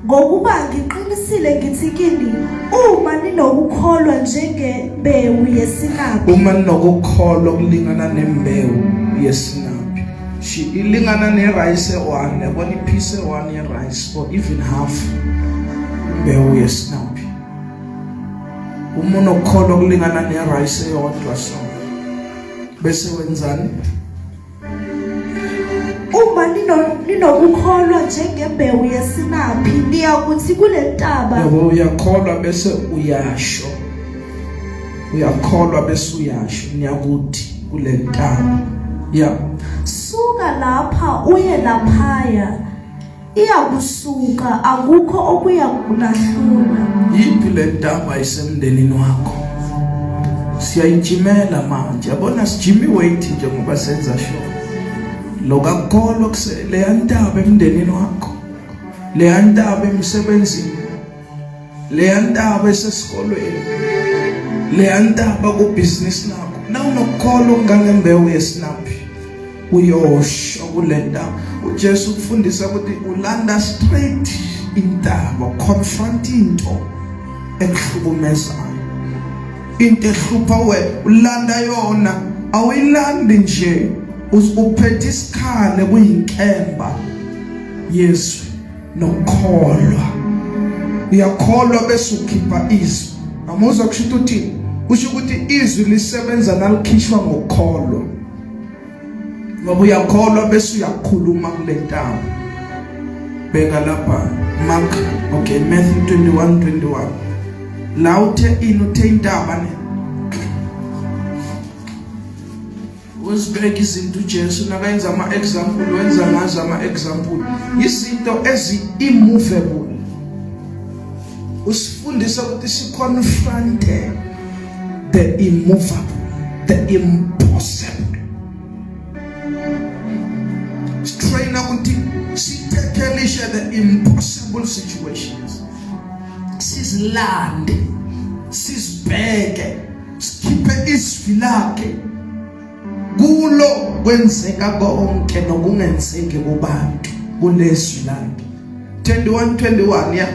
S6: ngokuba ngiqinisile ngithi kini, uma ninokukholwa njengembewu yesinaphi,
S4: Uma ninokukholwa kulingana nembewu yesinaphi, she ilingana ne-rice one, yabona, i-piece one ye-rice or even half imbewu yesinaphi. Uma unokukholwa kulingana ne-rice eyodwa, so bese wenzani?
S6: Uma ninokukholwa njengembewu yesinaphi, niyakuthi kule ntaba,
S4: Yabo, uyakholwa bese uyasho, uyakholwa bese uyasho, niyakuthi kule ntaba ya.
S6: Suka lapha uye laphaya, iyakusuka, akukho okuya kunahlula.
S4: Yiphi le ntaba isemndenini wakho? Siyayijimela manje, yabona, sijima i-weight nje ngoba senza sure lokakukholwa leya ntaba emndenini wakho, leya ntaba emsebenzini, leya ntaba esesikolweni, leya ntaba kubhizinisi lakho. Na unokukholwa okungangembewu yesinaphi, uyosho kule ntaba. uJesu ukufundisa ukuthi ulanda straight intaba, confront into ekuhlukumezayo, into ehlupha wena, ulanda yona. Awuyilandi nje, uphethe isikhale kuyinkemba yezwi nokukholwa. Uyakholwa bese ukhipha izwi. Amuzwa kusho ukuthi kusho ukuthi izwi lisebenza nalikhishwa ngokukholwa. Ngoba uyakholwa bese uyakhuluma kule ntaba. Bheka lapha Mark, okay, Matthew 21:21. La uthe ini? Uthe intaba ne. Uzibeka izinto uJesu nakayenza ama example, wenza ngazo ama example, izinto ezi immovable. Usifundisa ukuthi si confront the immovable, the impossible. Strain ukuthi sitackle the impossible situations, sizilande, sizibheke, sikhiphe izwi lakhe. Kulo kwenzeka konke nokungenzeki kubantu kulezwi lakhe. 21 21 ya.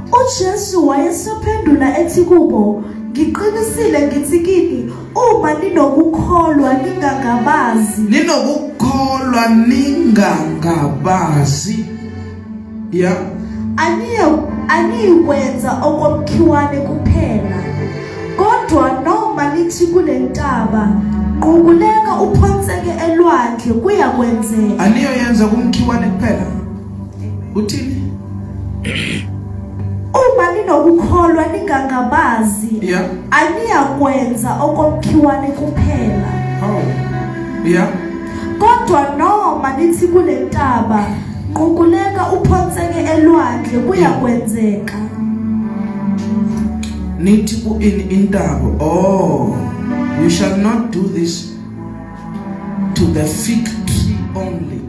S6: UJesu wayesephendula ethi kubo, ngiqinisile ngithi kini, uma ninokukholwa ningangabazi,
S4: ninokukholwa ningangabazi, ya,
S6: aniyikwenza okomkhiwane kuphela, kodwa noma nithi kule ntaba, nqukuleka uphonseke elwandle, kuyakwenzeka.
S4: Aniyoyenza kumkhiwane kuphela. Uthini?
S6: Uma ninokukholwa ningangabazi, aniyakwenza okomkhiwane kuphela,
S4: oh yeah
S6: kodwa noma nithi kule ntaba, nqukuleka uphonseke elwandle, kuyakwenzeka.
S4: Nithi ku in intaba. Oh, you shall not do this to the fig tree only.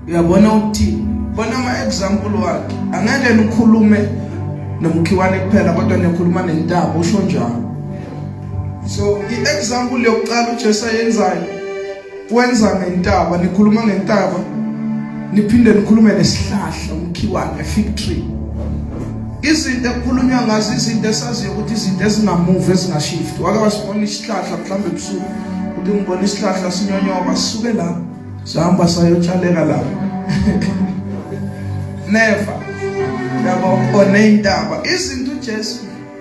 S4: Uyabona ukuthi bona ama example wakhe, angeke nikhulume nomkhiwane kuphela, kodwa nikhuluma nentaba, usho njalo. So i-example yokuqala uJesu ayenzayo, wenza ngentaba. Nikhuluma ngentaba, niphinde nikhulume nesihlahla umkhiwane, fig tree. Izinto ekukhulunywa ngazo, izinto esaziyo ukuthi izinto ezingamove, ezingashift. Wake wasibona isihlahla mhlawumbe ebusuku, uthi ngibona isihlahla sinyonyoba sisuke la, sihamba sayotshaleka la? Never, yabo. Oneyintaba, izinto uJesu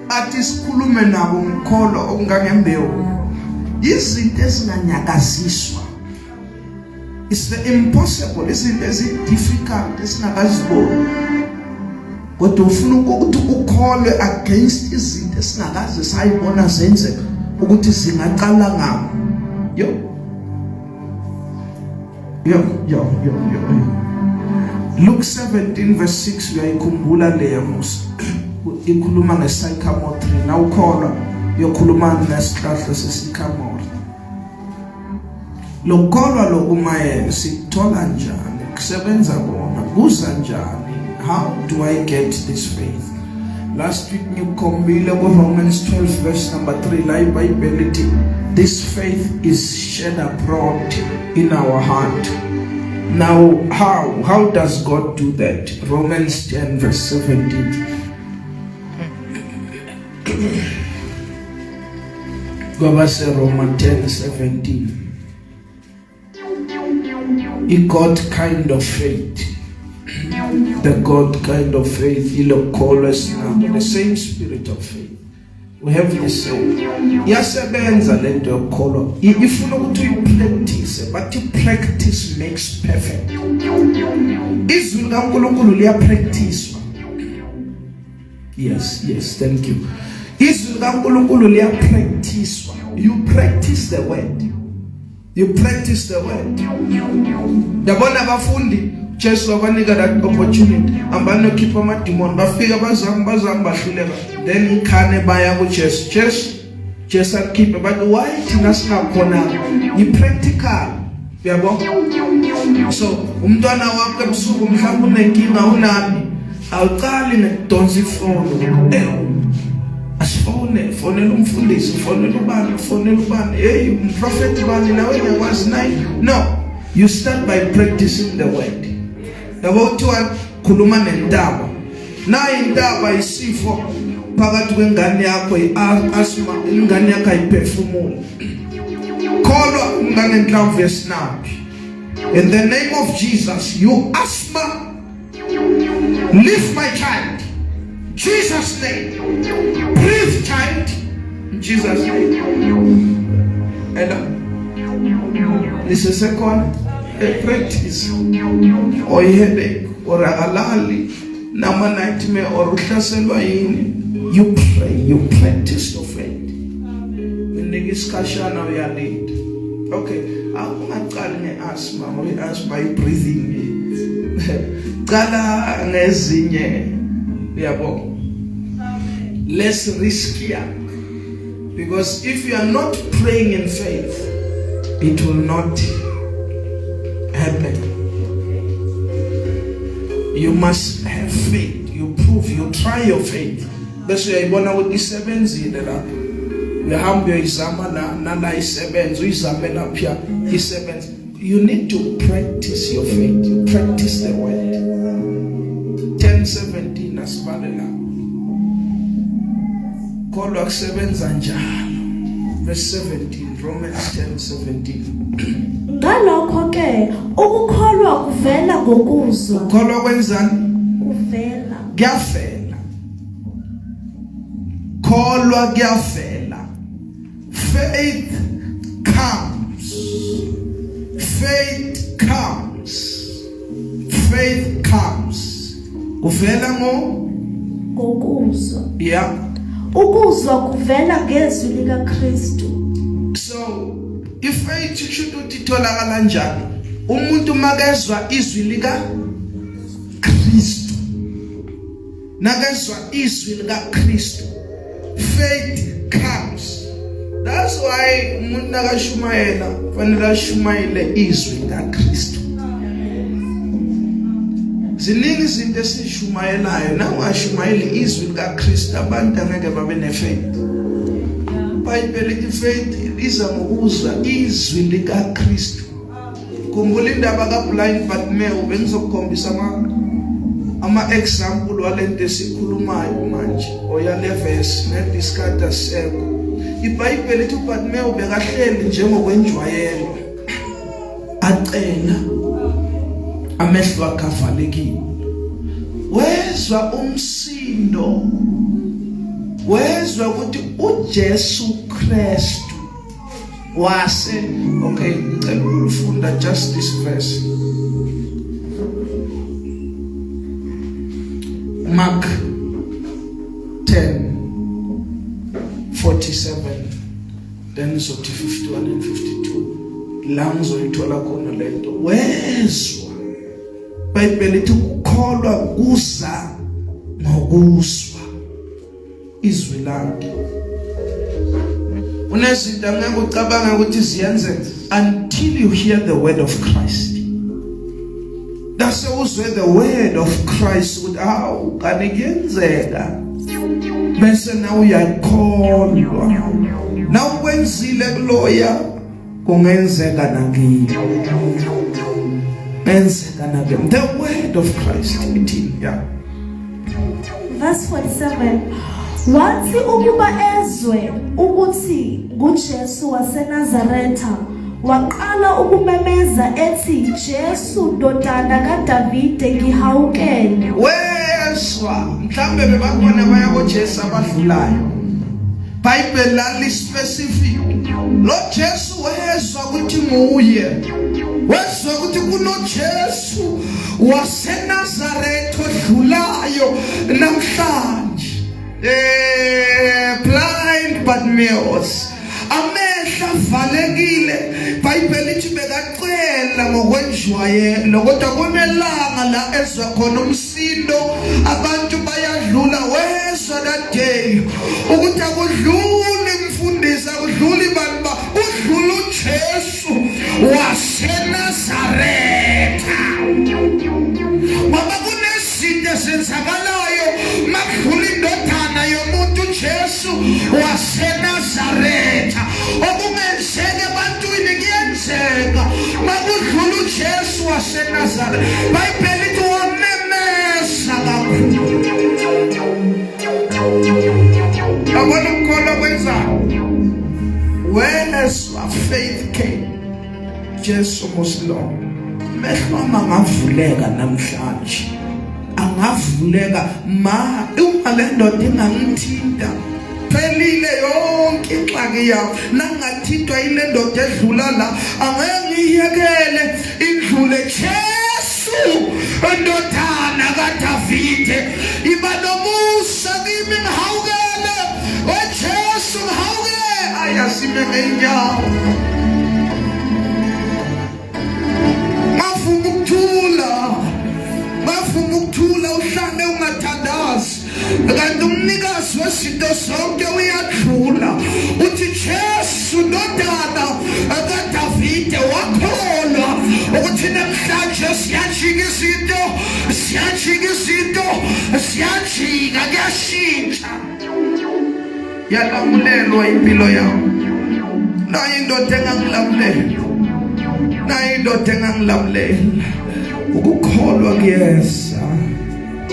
S4: athi sikhulume nabo ngikholo okungangembewu, izinto ezinganyakaziswa. It's the impossible, izinto ezi-difficult esingakaziboni, kodwa ufuna ukuthi ukholwe against izinto esingakaze sayibona zenzeka ukuthi zingaqala ngabo. Yo yo yo yo yo. Luke 17 verse 6, uyayikhumbula leya musa? Ikhuluma nge-sycamore tree. Nawukholwa yokhuluma nesihlahla se-sycamore. Lokukholwa lokumayela sikuthola njani? Kusebenza kona kuza njani? How do I get this faith? Last week ngikukhombile ku-Romans 12 verse number 3, la iBhayibheli lithi this faith is shed abroad in our heart. Now how does God do that? Romans 10 verse 17. KwabaseRoma 10:17. I-God kind of faith, the God kind of faith, ilokukholwa esinabo, the same spirit of faith we have, the same. Iyasebenza lento yokukholwa. Ifuna ukuthi uyipractice, but practice makes perfect. Izwi likaNkulunkulu liyapracticewa. Yes, thank you. Izwi likaNkulunkulu liyapracticewa. You practice the word, you practice the word. Yabona abafundi, Jesu wabanika that opportunity, hambani nokhipha amadimoni. Bafika bazama, bazama, bahluleka. Then khane baya kuJesu, Jesu, Jesu akhiphe. But why thina singakhona? I-practical, uyabo. So umntwana wakho ebusuku mhlawumbe unenkinga, unani, awuqali nekudonsa ifoni, asifone, fonela umfundisi, fonela ubani, fonela ubani, hey, umprofeti bani, nawe ngiyakwazi naye. No, you start by practicing the word, yabo. Kuthiwa khuluma nentaba. Nayi intaba, isifo phakathi kwengane yakho, i-asthma, ingane yakho ayiphefumuli. Kholwa ungangenhlamvu yesinaphi. In the name of Jesus, you asthma, Leave my child. Jesus name. Breathe child. In Jesus name. Hello. Nisesekhona? A practice or headache or akalali nama nightmare or uhlaselwa yini you pray you practice your faith unika isikhashana uyalinda okay akungaqali ngeasthma ngoba iasthma i breathing cala ngezinye uyabo less riskier because if you are not praying in faith it will not happen you must have faith you prove you try your faith bese uyayibona ukuthi isebenzile lapho uyahamba uyoyizama la nala isebenza uyizame lapha isebenza you need to practice your faith you practice the word 10:17 asibale la kholwa kusebenza njalo verse 17 Romans 10:17
S6: Ngalokho ke ukukholwa kuvela ngokuzwa.
S4: Ukukholwa kwenzani?
S6: Kuvela.
S4: Kuyafela. Kholwa kuyafela. Faith comes. Faith comes. Faith comes. Kuvela ngo
S6: ngokuzwa.
S4: Yeah.
S6: Ukuzwa kuvela ngezwi likaKristu.
S4: So ifaith kusho ukuthi itholakala kanjani? Umuntu makezwa izwi lika Kristu. Nakezwa izwi lika Kristu. Faith comes. That's why umuntu nakashumayela fanele ashumayele izwi lika Kristu. Ziningi izinto esishumayelayo na ungashumayeli izwi lika Kristu abantu angeke babe nefaith. IBhayibheli lithi faith iza ngokuzwa izwi lika Kristu. Khumbula indaba ka blind Bartimaeus bengizokukhombisa ama ama example walento esikhulumayo manje oyale verse nediscard asekho. IBhayibheli lithi uBartimaeus bekahleli njengokwenjwayelo acela amehlo akhe avalekile wezwa umsindo wezwa ukuthi uJesu Kristu wase okay ngicela ukufunda just this verse Mark 10:47 then ngizothi 51 and 52 la ngizoyithola khona lento wezwa iBhayibheli lithi ukukholwa kuza ngokuzwa izwi lakhe unezinto angeke ucabange ukuthi ziyenzeka until you hear the word of Christ Dase uzwe the word of Christ ukuthi awu kani kuyenzeka bese nawe uyakholwa nawukwenzile kuloya kungenzeka nakini enzeka nakini the word of Christ ithi yeah
S6: Verse 47 Wathi ukuba ezwe ukuthi nguJesu waseNazaretha waqala ukumemeza ethi Jesu ndodana kaDavide ngihawukele
S4: wezwa mhlambe bebakhona baya koJesu abadlulayo Bible lali specific lo Jesu wezwa ukuthi nguye wezwa ukuthi kunoJesu waseNazaretha odlulayo namhlanje eh blind Bartimaeus amehlo avalekile iBhayibheli lithi bekacela ngokwenjwayelo kodwa kunelanga la ezwa khona umsindo abantu bayadlula wezwa that day ukuthi akudluli mfundisi akudluli bantu ba kudlula uJesu waseNazaretha ngoba kunezinto ezenzakalayo makudlula indodana yomuntu uJesu waseNazaretha okungenzeka ebantwini kuyenzeka makudlula uJesu waseNazaretha Bible lithi wamemeza kakhulu yabona ukukholwa kwenzani wezwa faith came Jesu musilongo mehlo amangavuleka namhlanje. Angavuleka ma uma le ndoda ingangithinta phelile yonke ingxaki yami nangathintwa ile ndoda edlula la angeke ngiyekele indlule Jesu ndodana kaDavide iba nomusa kimi ngihawukele o Jesu ngihawukele ayasime ngeenyawo Bafuna ukuthula bafuna ukuthula uhlale ungathandazi kanti umnikazi wezinto zonke uyadlula uthi Jesu ndodana kaDavide wakholwa ukuthi namhlanje siyajika izinto siyajika izinto siyajika kuyashintsha yalamulelwa impilo yami nayo indoda engangilamulela nayo indoda engangilamulela ukukholwa kuyeza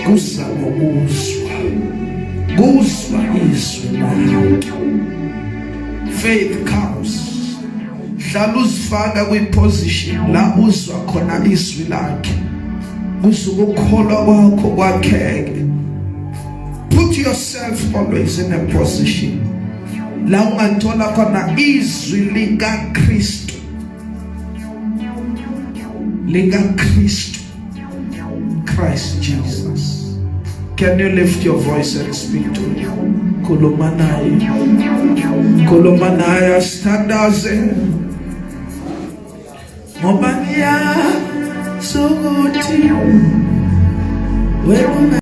S4: kuza ngokuzwa kuzwa izwi lakhe faith comes hlala uzifaka kwiposition la uzwa khona izwi lakhe kusuka ukukholwa kwakho kwakheke Put yourself always in a position la ungathola khona izwi likaKristu likaKristu Christ Jesus. Can you lift your voice and speak to him? Khuluma naye. Khuluma naye asithandaze. Ngoba ngiyazi ukuthi wena